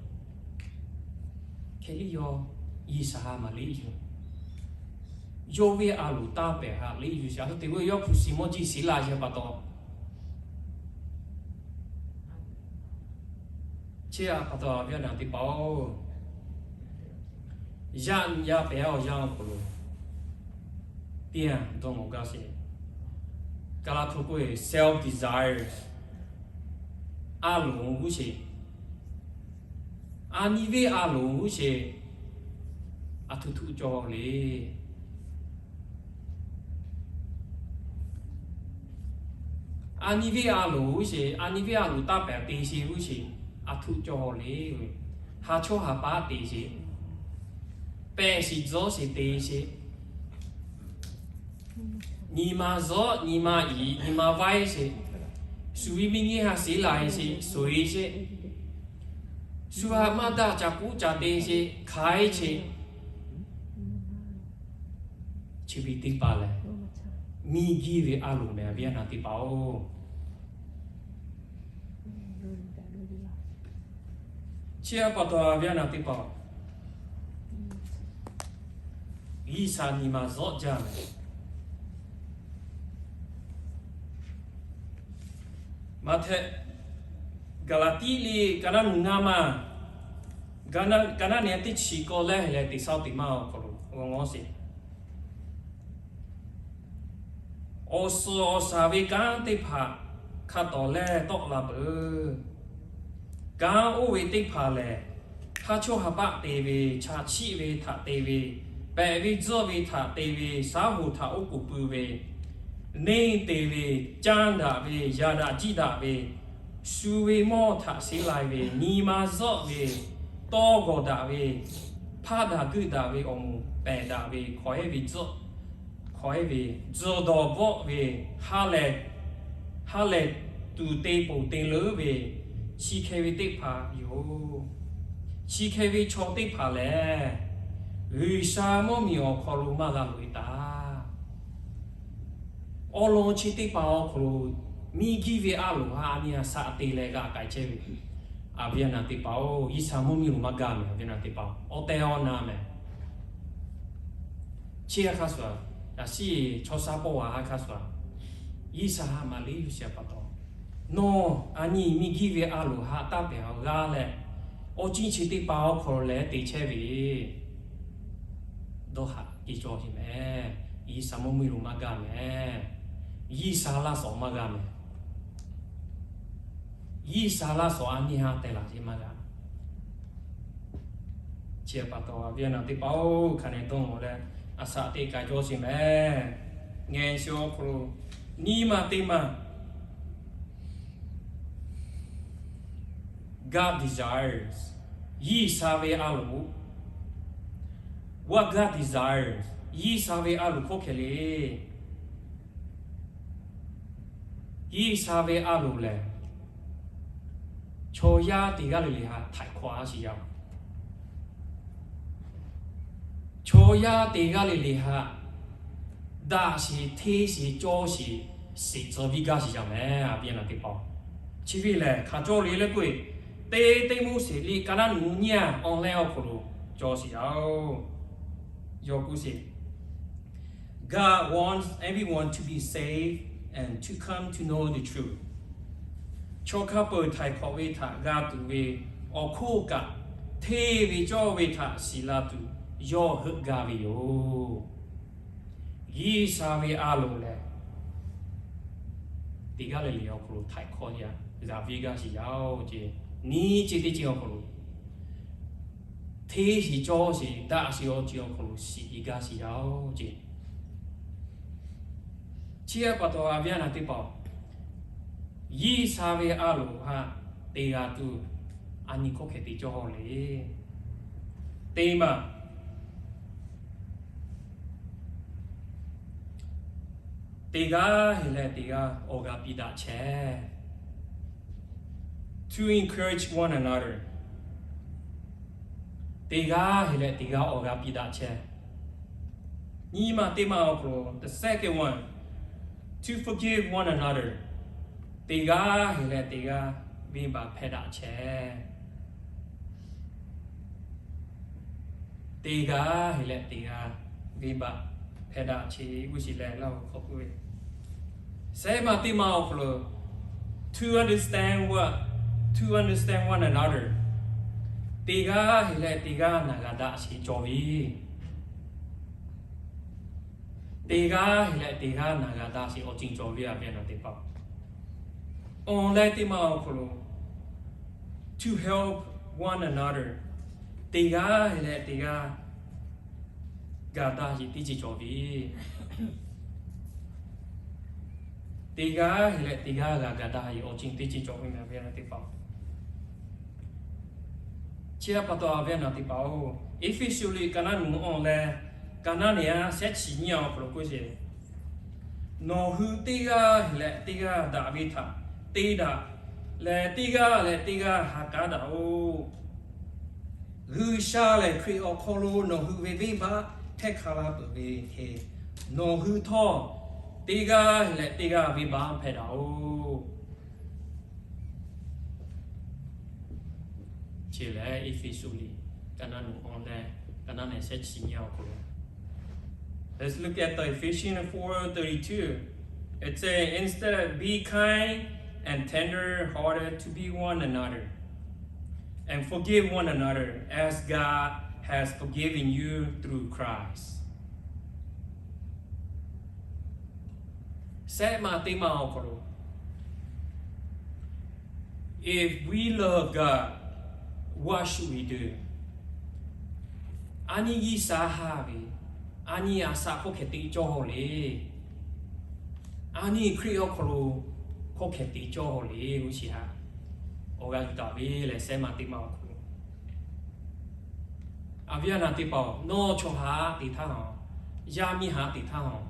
Hk'e liˇ yawˇ Yiˇsaˍ haꞈ maˇ leꞈ yuˬ. Yawˇ ve a loˍ taˇ pehˬ haꞈ leꞈ yuˬ sheˍ. A htoꞈ te ve yawˇ hpu shi mawˇ jeˬ sheˍ laˇ sheˍ pa taw, chi pa taw awˬ viˉ awˬ nyi teˇ hpaˍ-oˬ, yaˇ nyi yaˇ pehˬ awˬ yanˇ awˬ hk'aw lo teˇ yanˇ dawˇ nawˬ gaˇ sheˍ. Kaˬ laˇ hk'aw k'oˆ ve self desires, a loˍ g'uˇ sheˍ, a nyi ve a loˍ g'uˇ sheˍ, a htoꞈ htoꞈ cawˬ le. A nyi ve a loˍ g'uˇ sheˍ, a nyi ve a loˍ taˇ pehˬ te sheˍ g'uˇ sheˍ, a htoꞈ cawˬ le. Haˉ chawˇ haˍ paˉ te sheˍ, pehˬ shiˍ tzuhˇ sheˍ te sheˍ, nyi ma zuhˆ nyi ma iˍ nyi ma vaiˉ sheˍ, shu ve miˇ nyi haˉ sheˍ laˬ sheˍ, shuˍ e sheˍ, shu haꞈ maˇ daꞈ ca kuˉ ca te sheˍ, hk'aiˉ sheˍ. Chi ve teˇ hpaˍ lehˬ, miˬ guiˬ ve a loˍ mehˍ, awˬ viˉ awˬ nyi teˇ hpaˍ-oˬ. Chi pa taw awˬ viˉ awˬ nyi teˇ hpaˍ, G'uiˬsha nyi ma zuhˆ jaˇ mehˍ. Maꞈhtehˍ, Gaˍlaˍtiˆ liꞈ ka naˉ nu ngaˇ maˇ, ka naˉ nehˬ teˇ chi k'awˇ lehˬ leh teˇ saˍ teˇ maˇ awˬ hk'aw lo g'aw ngawˬ sheˍ. Awˬ suhˍ awˬ shaˍ ve kanˉ teˇ hpaˍ hk'a tawˍ lehˬ tawˆ la peuˬ. Kanˉ oˇ ve teˇ hpaˍ lehˬ, haˉ chawˇ haˍ paˆ te ve, chaꞈ chiˆ ve htaꞈ te ve, pehꞈ ve tzuhˆ ve htaꞈ te ve, shaˉ hoꞈ htaꞈ oˉ k'oˍ pui ve, neˇ te ve, caˇ daꞈ ve, yaꞈ daꞈ jiˆ daꞈ ve, shu ve mawˇ htaꞈ sheˉ lai ve, nyi ma zuhˆ ve, tawˇ g'awˬ daꞈ ve, hpaˇ daꞈ guiˇ daꞈ ve, awˬ moˍ pehˬ daꞈ ve, hk'awꞈ ehˉ ve tzuhˆ, hk'awꞈ ehˉ ve tzuhˬ dawˬ bvuhˆ ve, ha lehˬ, ha lehˬ tuˬ te ponˬ te leuˉ ve, chi hk'e ve teˇ hpaˍ yoˬ. Chi hk'e ve chaw teˇ hpaˍ lehˬ, G'uiˬsha mvuhˇ miˬ awˬ hk'aw lo maˇ g'a loꞈ e taˍ. Awˬ lawn chi teˇ hpaˍ awˬ hk'aw lo miˬ guiˇ ve a loˍ ha a nyi a shaꞈ te leh g'a k'ai chehˇ ve, awˬ viˉ awˬ nyi teˇ hpaˍ-oˬ, G'uiˬsha mvuhˇ miˬ lo maˇ gaˬ mehˍ, awˬ viˉ awˬ nyi teˇ hpaˍ, awˬ tehˬ awˬ na mehˍ. Chi hk'a shuˍ, yaꞈ shiˉ chaw sha pawˆ g'a ha hk'a shuˍ, G'uiˬsha ha maˍ liꞈ yuˬ sheˍ pa taw, nawˬ a nyi miˬ guiˇ ve a loˍ ha taˇ pehˬ awˬ g'aˇ leh, awˬ ceuˬ chi teˇ hpaˍ awˬ hk'aw lo leh te chehˇ ve, dawˇ haꞈ te cawˇ sheˍ mehˍ. G'uiˬsha mvuhˇ miˬ lo maˇ gaˬ mehˍ. G'uiˬsha laˇ shawˍ maˇ g'a mehˍ. G'uiˬsha laˇ shawˍ a nyi ha tehˬ laˬ sheˍ maˇ g'a. Chi pa taw awˬ viˉ awˬ nyi teˇ hpaˍ-oˬ, hk'a nehˬ dawˇ nawˬ leh a shaꞈ teꞈ k'ai cawˇ sheˍ mehˍ. Ngeh sheˍ awˬ hk'aw lo nyi ma teˇ maˇ God desires, G'uiˬsha ve a loˍ. What God desires, G'uiˬsha ve a loˍ hk'oˆ hkeh le. G'uiˬsha ve a loˍ lehˬ, chaw yaˇ teˇ g'aˇ le le haꞈ htaiˍ hkawˇ a sheˍ yaˇ-oˬ. Chaw yaˇ teˇ g'aˇ le le haꞈ daꞈ sheˍ, hteˇ sheˍ, cawˇ sheˍ, shiˍ tcuh viˇ gaˇ sheˍ yaˇ mehˍ, a viˉ a nyi teˇ hpaˍ. Chi ve lehˬ hk'aˬ cawˇ le le k'oˆ-e, teˇ Tiˆmoˉseˍ liꞈ ka naˉ nuˬ nyiˇ a awˬ leh awˬ hk'aw lo cawˬ sheˍ yaˇ-oˬ. Yawˇ k'oˆ sheˍ, God wants everyone to be saved and to come to know the truth. Chaw hk'a peu-eˬ htaiˍ hk'awꞈ ve htaꞈ g'a tuˬ ve awˬ hk'oˆ kaꞈ, hteˇ ve cawˇ ve htaꞈ shiˍ la tuˬ yawˇ heuˆ gaˇ ve yoˬ. G'uiˬsha ve a loˍ lehˬ, teˇ g'aˇ le le awˬ hk'aw lo htaiˍ hk'awꞈ yaˇ g'a viˇ gaˇ sheˍ yaˇ-oˬ ce. Nyiˇ ceuˬ teˇ ceuˬ awˬ hk'aw lo, hteˇ sheˍ, cawˇ sheˍ, daꞈ sheˍ awˬ ceuˬ awˬ hk'aw lo shiˍ gaˇ sheˍ yaˇ-oˬ ce. Chi htaꞈ pa taw, a viˉ a nyi teˇ hpaˍ, G'uiˬsha ve a loˍ htaꞈ te g'a tuˬ, a nyi hkawˇ hkeh te cawˇ le. Teˇ maˬ, teˇ g'aˇ heˍ leh teˇ g'aˇ awˬ g'a piˇ daꞈ chehˇ. To encourage one another. Teˇ g'aˇ heˍ leh teˇ g'aˇ awˬ g'a piˇ daꞈ chehˇ. Nyiˇ maˬ teˇ maˬ awˬ hk'aw lo, the second one, to forgive one another. Teˇ g'aˇ heˍ leh teˇ g'aˇ venˇbaˆ hpehˇ daꞈ chehˇ. Teˇ g'aˇ heˍ leh teˇ g'aˇ venˇbaˆ hpehˇ daꞈ chehˇ g'uˇ sheˍ leh laˇ-oˬ k'awꞈ k'oˆ ve. Sehˉ maˬ teˇ maˬ awˬ hk'aw lo, to understand what, to understand one another. Teˇ g'aˇ heˍ leh teˇ g'aˇ naˬ g'a daꞈ sheˍ cawˬ ve. Teˇ g'aˇ heˍ leh teˇ g'aˇ naˬ g'a daꞈ sheˍ awˬ ceuˬ cawˬ ve, a viˉ a nyi teˇ hpaˍ. Awˬ leh teˇ maˬ awˬ hk'aw lo, to help one another. Teˇ g'aˇ heˍ leh teˇ g'aˇ g'a daꞈ sheˍ teˇ ceuˬ cawˬ ve. Teˇ g'aˇ heˍ leh teˇ g'aˇ g'a ga daꞈ sheˍ awˬ ceuˬ teˇ ceuˬ cawˬ ve mehˍ, a viˉ a nyi teˇ hpaˍ. Chi htaꞈ pa taw, a viˉ a nyi teˇ hpaˍ-oˬ, Eˇfeˇsuꞈ liꞈ ka naˉ nuˬ awˬ leh ka naˉ nehˬ a shehˉ chi nyiˇ a awˬ hk'aw lo k'oˆ sheˍ, nawˬ hui teˇ g'aˇ heˍ leh teˇ g'aˇ daꞈ ve htaꞈ te daꞈ leh, teˇ g'aˇ leh teˇ g'aˇ ha k'aˉ daꞈ-oˬ. G'uiˬsha lehˬ Hkriꞈ awˬ hk'aw lo nawˬ hui ve venˇbaˆ hpehˇ hk'a la peuˬ ve hk'e, nawˬ hui htawˇ teˇ g'aˇ leh teˇ g'aˇ venˇbaˆ hpehˇ daꞈ-oˬ. Chi lehˬ Eˇfeˇsuꞈ liꞈ ka naˉ nuˬ awˬ leh ka naˉ nehˬ shehˉ chi nyiˇ a awˬ hk'aw lo, let's look at the Ephesians four thirty-two. It says, instead, be kind and tender-hearted to be one another, and forgive one another as God has forgiven you through Christ. Sehˉ maˬ teˇ maˬ awˬ hk'aw lo, if we love God, what should we do? A nyi G'uiˬsha haꞈ ve, a nyi a shaꞈ hk'aw hkeh te cawˇ le. A nyi Hkriꞈ awˬ hk'aw lo hk'aw hkeh te cawˇ le g'uˇ sheˍ haꞈ awˬ g'a yuˬ taˍ ve lehˬ, sehˉ maˬ teˇ maˬ awˬ hk'aw lo, a viˉ a nyi teˇ hpaˍ-oˬ, nawˬ chaw haꞈ te htaˇ-oˬ, yaˇ miˇ haꞈ te htaˇ-oˬ,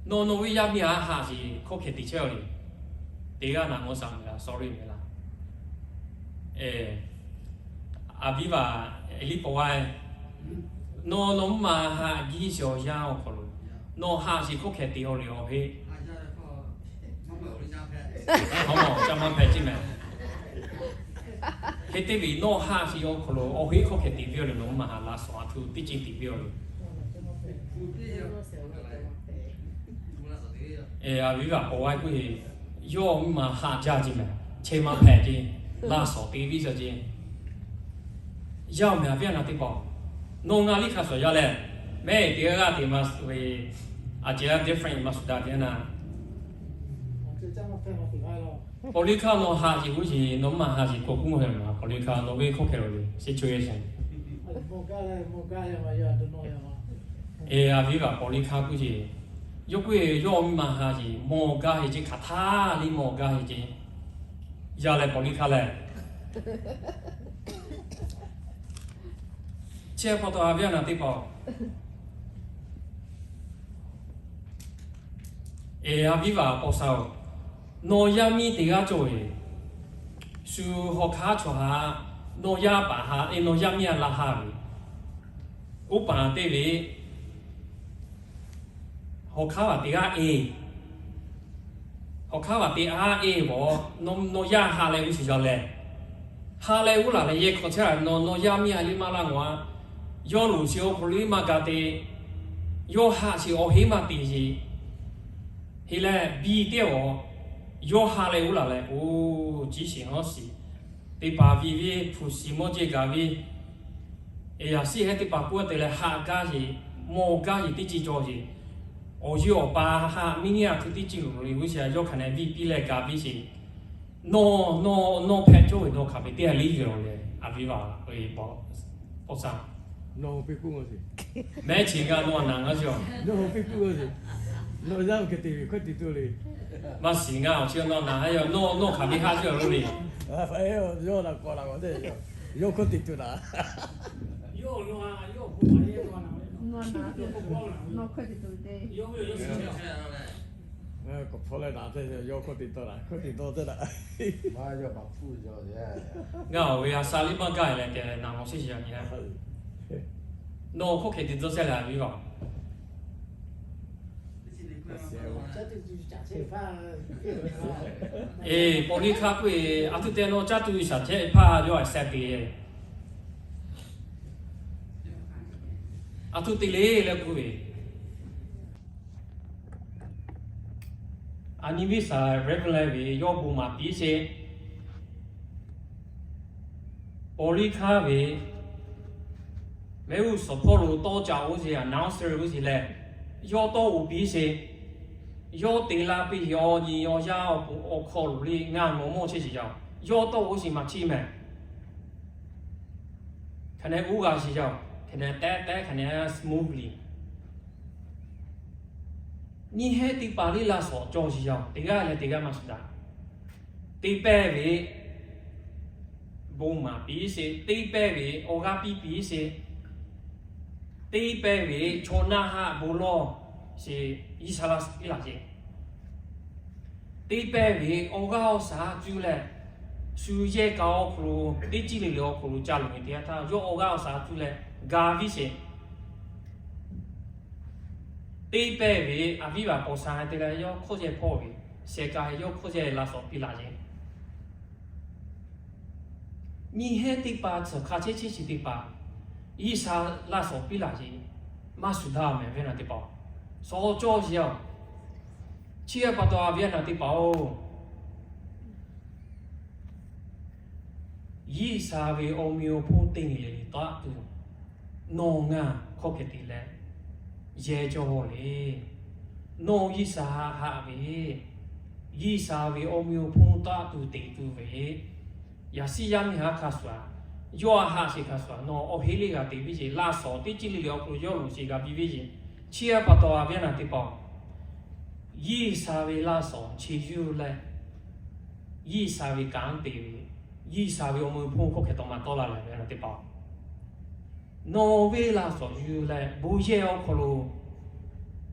nawˬ nawˬ ve yaˇ miˇ haꞈ haꞈ sheˍ hk'aw hkeh te chehˇ-oˬ le. Teˇ g'aˇ naˬ mawˇ shaˍ mehˍ laˇ, sorry mehˍ laˇ. A viˉ vaˬ, e liˇ paw g'aˇ, nawˬ nawˬ mvuhˇ maˬ haꞈ giˇ sheˍ awˬ yanˇ awˬ hk'aw lo, nawˬ haꞈ sheˍ hk'aw hkeh te-oˬ le awˬ heˆ. Ca maˇ hpehꞈ ceˇ mehˍ. Hk'e te ve nawˬ haꞈ sheˍ awˬ hk'aw lo awˬ heˆ hk'aw hkeh te viˇ-oˬ le, nawˬ mvuhˇ maˬ haꞈ laꞈ shawˍ a htu teˇ ceuˬ te viˇ-oˬ le. A viˉ vaˬ paw g'aˇ k'oˆ-e, yawˇ mvuhˇ maˬ haꞈ jaˇ ceˇ mehˍ, chehˇ maˇ hpehꞈ ceˇ, laꞈ shawˍ te viˇ shaˍ ceˇ. Yaˇ mehˍ, a viˉ a nyi teˇ hpaˍ, nawˬ ngaˬ liˇ hk'a shawˍ yaˇ lehˬ, mehˆ teˇ g'aˇ g'aˇ te maˇ ve, a ceh g'aˇ different maˇ shuˍ daꞈ ve na. Paw liˇ hkaˇ nawˬ haꞈ sheˍ g'uˇ sheˍ, nawˬ mvuhˇ maˬ haꞈ sheˍ k'awꞈ k'oˆ maˇ hpehꞈ maˬ, paw liˇ hkaˇ nawˬ ve hk'aw hkeh lo le situation. E, a viˉ vaˬ paw liˇ hkaˇ k'oˆ ce, yawˇ k'oˆ-e, yawˇ mvuhˇ maˬ haꞈ sheˍ mawˬ gaˇ heˆ ceˇ, hk'aˬ htaˇ liˇ mawˬ gaˇ heˆ ceˇ. Yaˇ leh paw liˇ hkaˇ lehˬ, chi pa taw a viˉ a nyi teˇ hpaˍ, e, a viˉ vaˬ paw sha-oˬ, nawˬ yaˇ miˇ teˇ g'aˇ cawˬ ve, shu hawˬ hk'aˇ chaw haꞈ, nawˬ yaˇ paˍ haꞈ, e, nawˬ yaˇ miˇ a laˇ haꞈ ve, oˇ paˍ te ve, Hawˬ hk'aˇ vaꞈ teˇ g'aˇ e, hawˬ hk'aˇ vaꞈ teˇ g'aˇ e vaꞈ, nawˬ yaˇ ha leh g'uˇ suhˍ yaw leh, ha leh g'uˇ laˬ leh yehˇ hk'aw chehˇ a, nawˬ yaˇ miˇ a liˇ maˇ laˇ nawˬ a, yawˇ loˍ sheˍ awˬ hk'aw lo liˇ maˇ ga te, yawˇ haꞈ sheˍ awˬ heˆ maˇ te sheˍ. Heˆ leh biˇ teˇ vaꞈ, yawˇ ha leh g'uˇ laˬ leh, oˬ, ciˉ shiˍ nawˉ shiˍ, teˇ hpaˍ viˇ viˇ hpu shiˍ mawˇ jeˇ gaˬ ve, yaꞈ shiˉ hehˉ teˇ hpaˍ k'oˆ te leh haꞈ gaˇ sheˍ, mawˬ gaˇ sheˍ teˇ ceuˬ cawˬ sheˍ. Awˬ yeˇ awˬ pa haꞈ miˇ niˇ a htu teˇ ceuˬ loˍ le g'uˇ suhˍ yawˇ hk'aˬ nehˬ viˇ piˇ leh gaˬ piˇ sheˍ. Nawˬ, nawˬ, nawˬ hpehꞈ cawˇ ve nawˬ hk'aˬ ve teˇ g'aˇ liˇ ve awˬ leh a viˉ vaꞈ, pawˆ shaˍ, mehˉ chi gaˇ nawˬ naˍ ngaˇ chi a, nawˬ yaˇ hk'e te ve hkawˇ te tuˬ le. Maˇ shiˍ ngaˇ awˬ chi nawˬ naˍ a, nawˬ hk'aˬ ve haꞈ chi a lo le. Yawˇ hkawˇ te tuˬ naˍ. K'awꞈ hpawˇ leh naˍ te, yawˇ hkawˇ te tawˇ naˍ, hkawˇ te tawˇ te naˍ. Ngaˬ awˬ ve a sha liˇ maˇ gaˇ leh tehꞈ naˍ mawˬ sheˍ shiˍ yaꞈ nyi a. Nawˬ hkawˇ hk'e te tawˇ chehˇ leh a viˉ vaꞈ. Eˬ, paw liˇ hk'aˇ k'oˆ ve, a htuˇ te nawˬ caˇ tuˬ shaˍ chehˇ hpaˇ yawˇ a seh te. A htuˇ te le leh k'oˆ ve, a nyi viˉ shaˍ Reverend leh ve yawˇ bon maˍ piˇ sheˍ. Paw liˇ hk'aˇ ve mehˆ g'uˇ suhˍ hpawˇ lo tawˇ caꞈ oˇ sheˍ, announcer oˇ sheˍ leh, yawˇ tawˇ oˍ piˇ sheˍ. Yawˇ te la piˇ sheˍ awˬ nyi awˬ yaˇ awˬ hk'aw lo le ngaˬ nawˬ mawˇ chehˇ sheˍ yaˇ, yawˇ tawˇ oˇ sheˍ maˇ chiˇ mehˍ. Hk'aˬ nehˬ oˇ g'a sheˍ yaˇ, hk'aˬ nehˬ tehꞈ tehꞈ hk'aˬ nehˬ smoothly. Nyiˇ heˉ teˇ hpaˍ liˇ laˇ shawˍ cawˬ sheˍ yaˇ, teˇ g'aˇ leh teˇ g'aˇ maˇ shuˍ daꞈ. Teˇ pehˇ ve bon maˍ piˇ sheˍ, teˇ pehˇ ve awˬ g'aˇ piˇ piˇ sheˍ, teˇ pehˇ ve chaw naˆ haˆ bon lawˇ sheˍ, G'uiˬsha laˇ shawˍ piˇ laˬ sheˍ. Teˇ pehˇ ve awˬ g'aˇ awˬ shaˍ cuˇ leh, shu yehˇ kaꞈ awˬ hk'aw lo teˇ ciˉ le le awˬ hk'aw lo ca loˍ ve teˇ yanˇ htaˇ yawˇ awˬ g'aˇ awˬ shaˍ cuˇ leh ga viˉ sheˍ. Teˇ pehˇ ve a viˉ vaꞈ paw sha te leh yawˇ hkawˇ yehˇ hpawˇ ve, shehˍ kaꞈ hehꞈ yawˇ hkawˇ yehˇ laˇ shawˍ piˇ laˬ sheˍ. Nyiˇ heˉ teˇ hpaˍ tsuhꞈ hk'a chehˇ chehˇ chi teˇ hpaˍ, G'uiˬsha laˇ shawˍ piˇ laˬ sheˍ. Maˇ shuˍ daꞈ mehˍ, viˉ naˍ teˇ hpaˍ-oˬ, shawˍ cawˇ sheˍ yaˇ. Chi hk'e pa taw a viˉ naˍ teˇ hpaˍ-oˬ, G'uiˬsha ve awˬ meh awˬ hponˇ teˇ nyi le le taˆ tuˬ, nawˬ ngaˬ hk'aw hk'e te leh yehˇ cawˇ le. Nawˬ G'uiˬsha haꞈ ve, G'uiˬsha ve awˬ meh awˬ hponˇ taˆ tuˬ te tuˬ ve, yaꞈ shiˉ yaˇ miˇ haˉ hk'a shuˍ a, yawˇ a haꞈ sheˍ hk'a shuˍ a, nawˬ awˬ heˆ le g'a te ve ce, laˇ shawˍ teˇ ciˉ le le awˬ hk'aw lo yawˇ loˍ sheˍ g'a piˇ ve ce. Chi hk'e pa taw a viˉ naˍ teˇ hpaˍ-oˬ, G'uiˬsha ve laˇ shawˍ chi yuˬ leh, G'uiˬsha ve kanˉ te ve, G'uiˬsha ve awˬ meh awˬ hponˇ hk'aw hk'e taw maˇ tawˆ la leh, viˉ naˍ teˇ hpaˍ-oˬ, nawˬ ve laˇ shawˍ yuˬ leh bon yehˇ awˬ hk'aw lo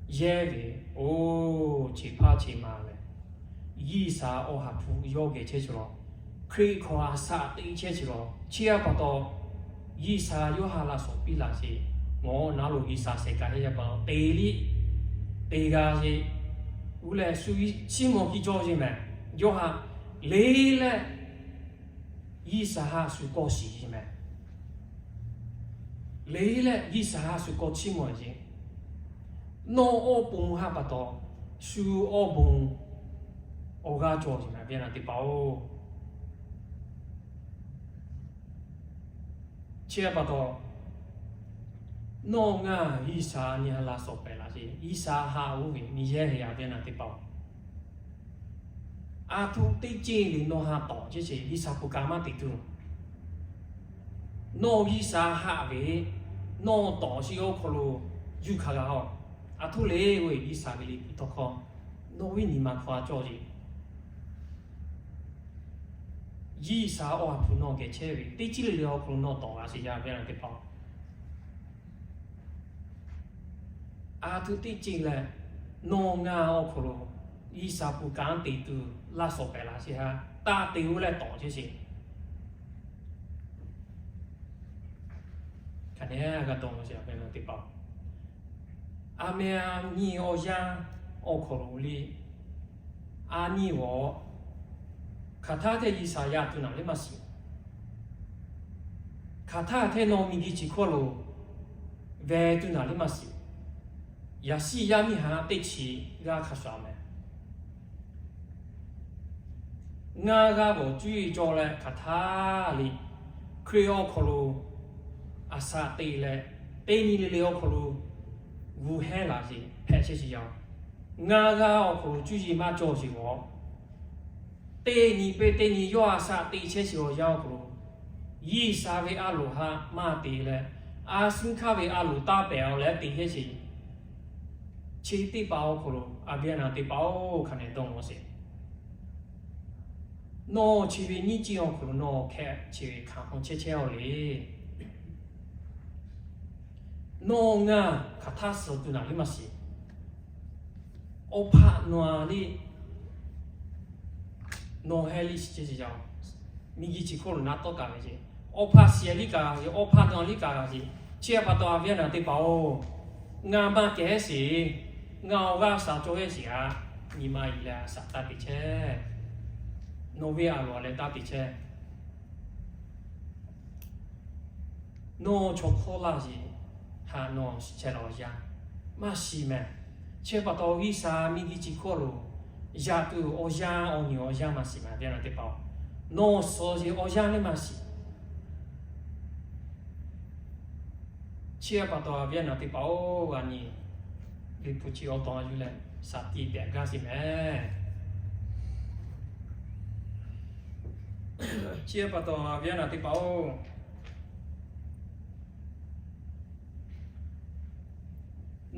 yehˇ ve, oˇ, cheˬ hpaˇ cheˬ ma leh, G'uiˬsha awˬ ha hpu yawˇ geh chehˇ chi lawˬ, Hkriꞈ hkawˇ a shaꞈ teꞈ chehˇ chi lawˬ. Chi hk'e pa taw, G'uiˬsha yawˇ ha laˇ shawˍ piˇ laˬ sheˍ. Nawˬ naˉ lo G'uiˬsha shehˍ kaꞈ heˆ yaˇ pa te liˇ te g'a sheˍ. Uˉ leh shu chiˇ mvuh kiˇ cawˇ sheˍ mehˍ. Yawˇ ha le leh G'uiˬsha ha shu kawˇ shiˍ sheˍ mehˍ. Le leh G'uiˬsha ha shu kawˇ chiˇ mvuh sheˍ. Nawˬ awˬ pon ha pa taw, shu awˬ bon awˬ g'aˇ cawˬ sheˍ mehˍ, viˉ naˍ teˇ hpaˍ-oˬ. Chi hk'e pa taw, nawˬ ngaˬ G'uiˬsha nyi ha laˇ shawˍ pehˍ laˬ sheˍ. G'uiˬsha haꞈ oˇ ve nyi yehˇ heˆ a, viˉ naˍ teˇ hpaˍ-oˬ. A htoꞈ teˇ ceuˬ le nawˬ ha tawˍ chehˇ sheˍ, G'uiˬsha hpu kaꞈ maˇ te tuˬ. Nawˬ G'uiˬsha haꞈ ve, nawˬ tawˍ sheˍ awˬ hk'aw lo yuˬ hk'a g'a-oˬ. A htoꞈ le oˇ e G'uiˬsha ve liꞈ hpu tawˇ hkawˇ nawˬ ve nyi ma hk'aw a cawˇ sheˍ. G'uiˬsha awˬ ha hpu nawˬ geh chehˇ ve teˇ ciˉ le le awˬ hk'aw lo nawˬ tawˍ g'a sheˍ yaˇ, viˉ naˍ teˇ hpaˍ-oˬ. A htoꞈ teˇ ceuˬ leh, nawˬ ngaˬ awˬ hk'aw lo G'uiˬsha hpu kanˉ te tuˬ laˇ shawˍ pehˍ laˬ sheˍ ha, taˇ te oˇ leh tawˍ chehˇ sheˍ. Hk'aˬ nehˬ g'a dawˬ sheˍ, viˉ naˍ teˇ hpaˍ-oˬ. A meh a nyi awˬ yanˇ awˬ hk'aw lo le, a nyi g'awˬ hk'aˬ htaˇ hteˇ G'uiˬsha yaˇ tuˬ naˬ le maˇ shiˍ. Hk'aˬ htaˇ hteˇ nawˬ miˬguiˬ chi hkawˇ lo veh tuˬ naˬ le maˇ shiˍ. Yaꞈ shiˉ yaˇ miˇ haꞈ teˇ chi g'aˇ hk'a shuˍ meh. Ngaˇ g'aˇ g'awˬ cuˇ yiˍ cawˬ leh hk'aˬ htaˇ le, Hkriꞈ awˬ hk'aw lo a shaꞈ teꞈ leh, teˇ nyi le le awˬ hk'aw lo g'uˬ hehnˇ laˬ sheˍ hpehꞈ chehˇ sheˍ yaˇ-oˬ. Ngaˇ g'aˇ awˬ hk'aw lo cuˇ yiˍ maˇ cawˬ sheˍ g'awˬ, teˇ nyi peuˇ teˇ nyi yawˇ a shaꞈ teꞈ chehˇ sheˍ awˬ yanˇ awˬ hk'aw lo, G'uiˬsha ve a loˍ haꞈ maˇ te leh, a shu hk'aˇ ve a loˍ taˇ pehˍ-oˬ leh te hehˇ sheˍ. Chi teˇ hpaˍ awˬ hk'aw lo a viˉ a naˍ teˇ hpaˍ-oˬ, hk'a nehˬ dawˇ mawˬ sheˍ. Nawˬ chi ve nyiˇ ceuˬ awˬ hk'aw lo nawˬ hk'e chi ve hkanˍ hk'awꞈ chehˇ chehˇ-oˬ le. Nawˬ ngaˬ hk'aˬ htaˇ suh tuˬ naˬ le maˇ shiˍ. Awˬ hpaˆ nawˬ a le, nawˬ heh liˇ shiˍ chehˇ sheˍ yaˇ-oˬ. Miˬguiˬ chi hkawˇ lo naˉ tawˆ kaꞈ ve ce. Awˬ hpaˆ shiˍ liˇ kaꞈ ve, awˬ hpaˆ nawˬ liˇ kaꞈ ve ce. Chi htaꞈ pa taw a viˉ a naˍ teˇ hpaˍ-oˬ, ngaˬ maˇ kehˬ hehˉ sheˍ. Ngaˬ awˬ g'aˇ shaˍ cawˬ hehˉ sheˍ-aꞈ. Nyi ma yiˍ leh a shaꞈ taˇ teꞈ chehˇ. Nawˬ ve a loˍ leh taˇ teꞈ chehˇ. Nawˬ chaw hk'awˇ laˇ sheˍ, haꞈ nawˬ shiˍ chehˇ la awˬ yanˇ maˇ shiˍ meh. Chi pa taw G'uiˬsha miˬguiˬ chi hkawˇ lo yaꞈ tuˬ awˬ yanˇ awˬ nyi awˬ yanˇ maˇ shiˍ meh, a viˉ a naˍ teˇ hpaˍ-oˬ. Nawˬ suh sheˍ awˬ yanˇ le maˇ shiˍ. Chi pa taw a viˉ a naˍ teˇ hpaˍ-oˬ, g'a nyi Liꞈ hpu chi awˬ taw yuˬ leh shaˍ tiꞈ pehꞈ gaˇ sheˍ meh. Chi pa taw a viˉ a naˍ teˇ hpaˍ-oˬ,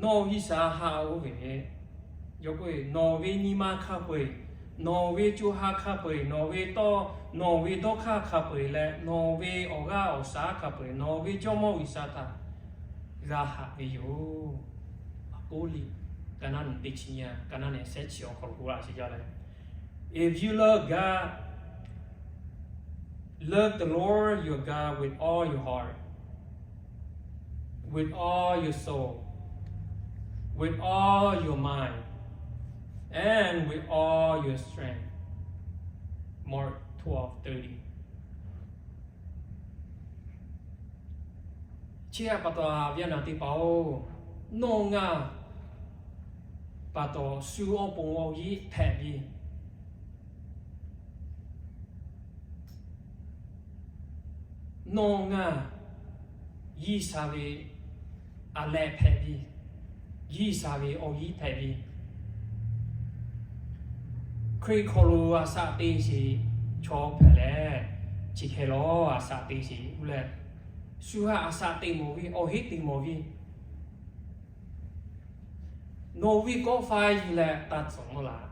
nawˬ G'uiˬsha haꞈ oˇ ve, yawˇ k'oˆ ve, nawˬ ve nyi ma hk'a peu-eˬ, nawˬ ve co ha hk'a peu-eˬ, nawˬ ve tawˇ, nawˬ ve dawˇ hk'aˇ hk'a peu-eˬ leh nawˬ ve awˬ g'aˇ awˬ shaˍ hk'a peu-eˬ nawˬ ve Jawˇmawˇ G'uiˬsha htaꞈ g'a haꞈ ve yoˬ. Aˍpokˍliˆ ka naˉ nyi teˇ chi nyi, ka naˉ nyi shehˆ chi awˬ hk'aw lo k'oˆ laˇ sheˍ jaˇ leh, If you love God, love the Lord your God with all your heart, with all your soul, with all your mind, and with all your strength. Mark twelve thirty. Chi pa taw a viˉ a naˍ teˇ hpaˍ-oˬ, nawˬ ngaˬ pa taw shu awˬ pon awˬ g'aˇ hpehꞈ ve, nawˬ ngaˬ G'uiˬsha ve a lehˬ hpehꞈ ve, G'uiˬsha ve awˬ g'aˇ hpehꞈ ve, Hkriꞈ hk'aw lo a shaꞈ teꞈ sheˍ chaw hpehꞈ leh, chi hk'e lawˬ a shaꞈ teꞈ sheˍ uˉ leh, shu haꞈ a shaꞈ teꞈ mawˬ ve, awˬ heˆ teꞈ mawˬ ve, nawˬ ve kawˆ faiˇ yuˬ leh taˇ tcuhˍ mawˇ laˬ.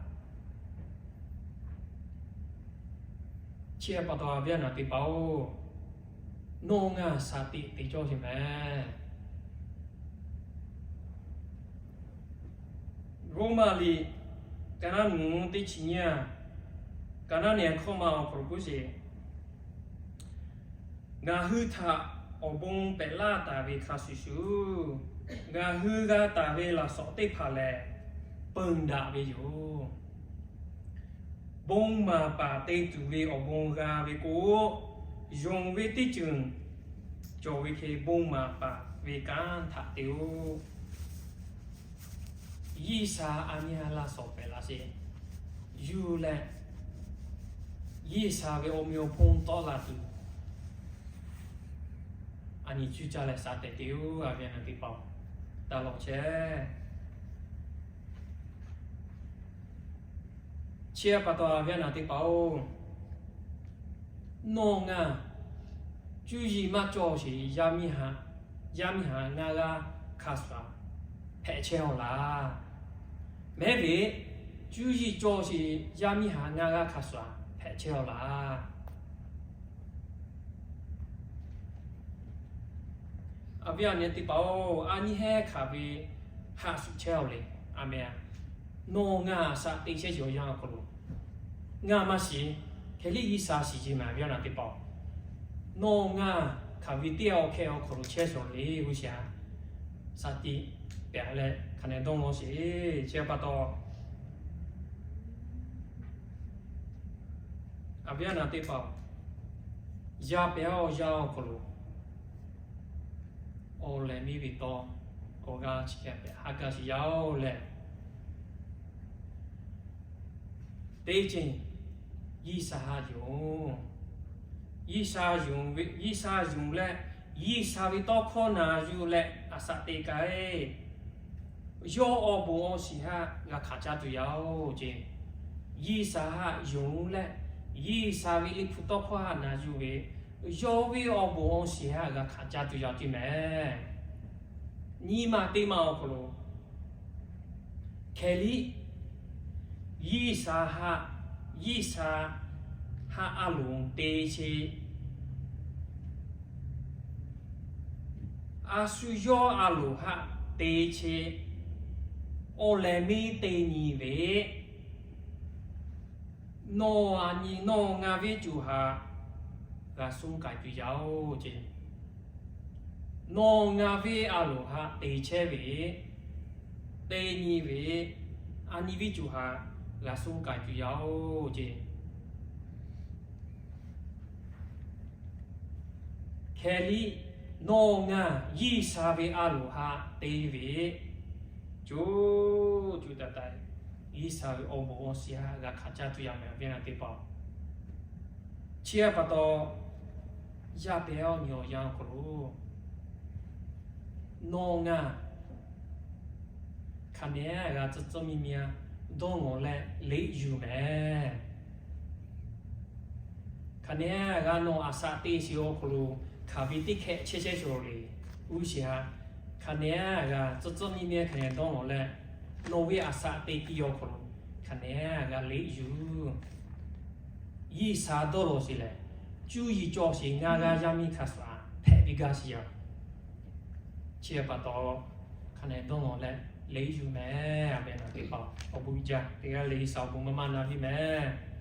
Chi pa taw a viˉ a naˍ teˇ hpaˍ-oˬ, nawˬ ngaˬ shaˍ tiꞈ te cawˇ sheˍ meh. Roˉmaꞈ liꞈ ka naˉ nyi teˇ chi nyi, ka naˉ nyi hkawˇ ma awˬ hk'aw lo k'oˆ sheˍ, ngaˬ hui htaꞈ awˬ bon pehꞈ laˇ taˍ ve hk'a shuˍ shuˍ, ngaˬ hui g'a taˍ ve laꞈ shawˍ teˇ hpaˍ lehˬ, peun daꞈ ve yoˬ. Bon maˍ paˍ te tuˬ ve awˬ bon g'a ve k'o, yonˍ ve teˇ ceuˬ cawˬ ve hk'e bon maˍ paˍ ve kanˉ htaꞈ te-oˬ. G'uiˬsha a nyi a laˇ shawˍ pehꞈ laˇ sheˍ. Yuˬ leh G'uiˬsha ve awˬ meꞈ awˬ hponˇ tawˆ la tuˬ, a nyi cuˇ caˇ leh shaˍ tehꞈ te-oˬ, a viˉ a naˍ teˇ hpaˍ-oˬ, taˇ lawˬ chehˇ. Chi pa taw a viˉ a naˍ teˇ hpaˍ-oˬ, nawˬ ngaˬ cuˇ yiˍ maˇ cawˬ sheˍ yaˇ miˇ haꞈ, yaˇ miˇ haꞈ ngaˇ g'aˇ hk'a shuˍ hpehꞈ chehˇ-aw laˬ. Mehˉ ve, cuˇ yiˍ cawˬ sheˍ yaˇ miˇ haꞈ ngaˇ g'aˇ hk'a shuˍ hpehꞈ chehˇ-aw laˬ. A viˉ a nyi teˇ hpaˍ-oˬ, a nyi hehˉ hk'aˬ ve haꞈ shuˍ chehˇ-aw le. A meh, nawˬ ngaˬ shaꞈ teꞈ chehˇ sheˍ awˬ yanˇ awˬ hk'aw lo, ngaˬ maˇ shiˍ, hk'e liˇ G'uiˬsha shiˍ ce meh, a viˉ a naˍ teˇ hpaˍ-oˬ. Nawˬ ngaˬ hk'aˬ ve teˇ awˬ hk'e awˬ hk'aw lo chehˇ sheˍ le g'uˇ sheˍ-a. Shaˍ tiꞈ pehˍ leh hk'aˬ nehˬ dawˇ law sheˍ. Chi pa taw, a viˉ a nyi teˇ hpaˍ, yaˇ pehˍ-oˬ, yaˇ awˬ hk'aw lo awˬ lehˬ miˇ ve tawˇ awˬ g'aˇ chi hk'e pehꞈ haˉ gaˇ sheˍ yaˇ-oˬ lehˬ, teˇ ceuˬ Yiˇsaˍ haꞈ yonˍ. Yiˇsaˍ yonˍ ve, Yiˇsaˍ yonˍ leh, Yiˇsaˍ ve tawˇ hkawˇ na yuˬ leh a shaꞈ te k'ai, yawˇ awˬ bon awˬ shiˍ haꞈ g'a hkanˍ caˇ tuˬ yaˇ-oˬ ce. Yiˇsaˍ haꞈ yonˍ leh, Yiˇsaˍ ve Liꞈ hpu tawˇ hkawˇ haꞈ na yuˬ ve, yawˇ ve awˬ bon awˬ shiˍ haꞈ g'a hkanˍ caˇ tuˬ yaˇ ce mehˍ. Nyi ma teˇ ma awˬ hk'aw lo, hkeh liˇ Yiˇsaˍ haꞈ, Yiˇsaˍ haꞈ a loˍ te che, a shu yawˇ a loˍ haꞈ te che, awˬ lehˬ miˇ te nyi ve, nawˬ a nyi, nawˬ ngaˬ ve co haꞈ g'a suh k'ai tuˬ yaˇ-oˬ ce. Nawˬ ngaˬ ve a loˍ haꞈ te chehˇ ve, te nyi ve, a nyi ve co haꞈ g'a suh k'ai tuˬ yaˇ-oˬ ce. Hkeh liˇ nawˬ ngaˬ Yiˇsaˍ ve a loˍ haꞈ te ve, co, co taiˍ taiˍ Yiˇsaˍ ve awˬ bon awˬ shiˍ haꞈ g'a hkanˍ caˇ tuˬ yaˇ mehˍ a viˉ a nyi teˇ hpaˍ. Chi pa taw, yaˇ pehˍ-oˬ, nyi awˬ yanˇ awˬ hk'aw lo nawˬ ngaˬ hk'aˬ nehˬ g'a tcuh tcuhˇ miˇ miˇ a dawˇ lawˬ leh leꞈ yuˬ mehˍ. Hk'aˬ nehˬ g'a nawˬ a shaꞈ te shiˍ awˬ hk'aw lo hk'aˬ ve teˇ hkehꞈ chehˇ chehˇ shawˍ le. Uˉ shiˍ haꞈ, hk'aˬ nehˬ g'a tcuh tcuhˇ miˇ miˇ hk'aˬ nehˬ dawˇ lawˬ leh, nawˬ ve a shaꞈ te piˇ awˬ hk'aw lo hk'aˬ nehˬ g'a leꞈ yuˬ. Yiˇsaˍ dawˇ lawˬ sheˍ lehˬ, cuˇ yiˍ cawˬ sheˍ ngaˬ g'a yaˇ miˇ hk'a shuˍ hpehꞈ piˇ gaˇ sheˍ yaˇ. Chi pa taw, hk'aˬ nehˬ dawˇ lawˬ leh leꞈ yuˬ mehˍ a ve na teˇ hpaˍ awˬ bon jaˇ teˇ g'aˇ le Yiˇsaˍ awˬ bon maˇ maˇ na piˇ mehˍ.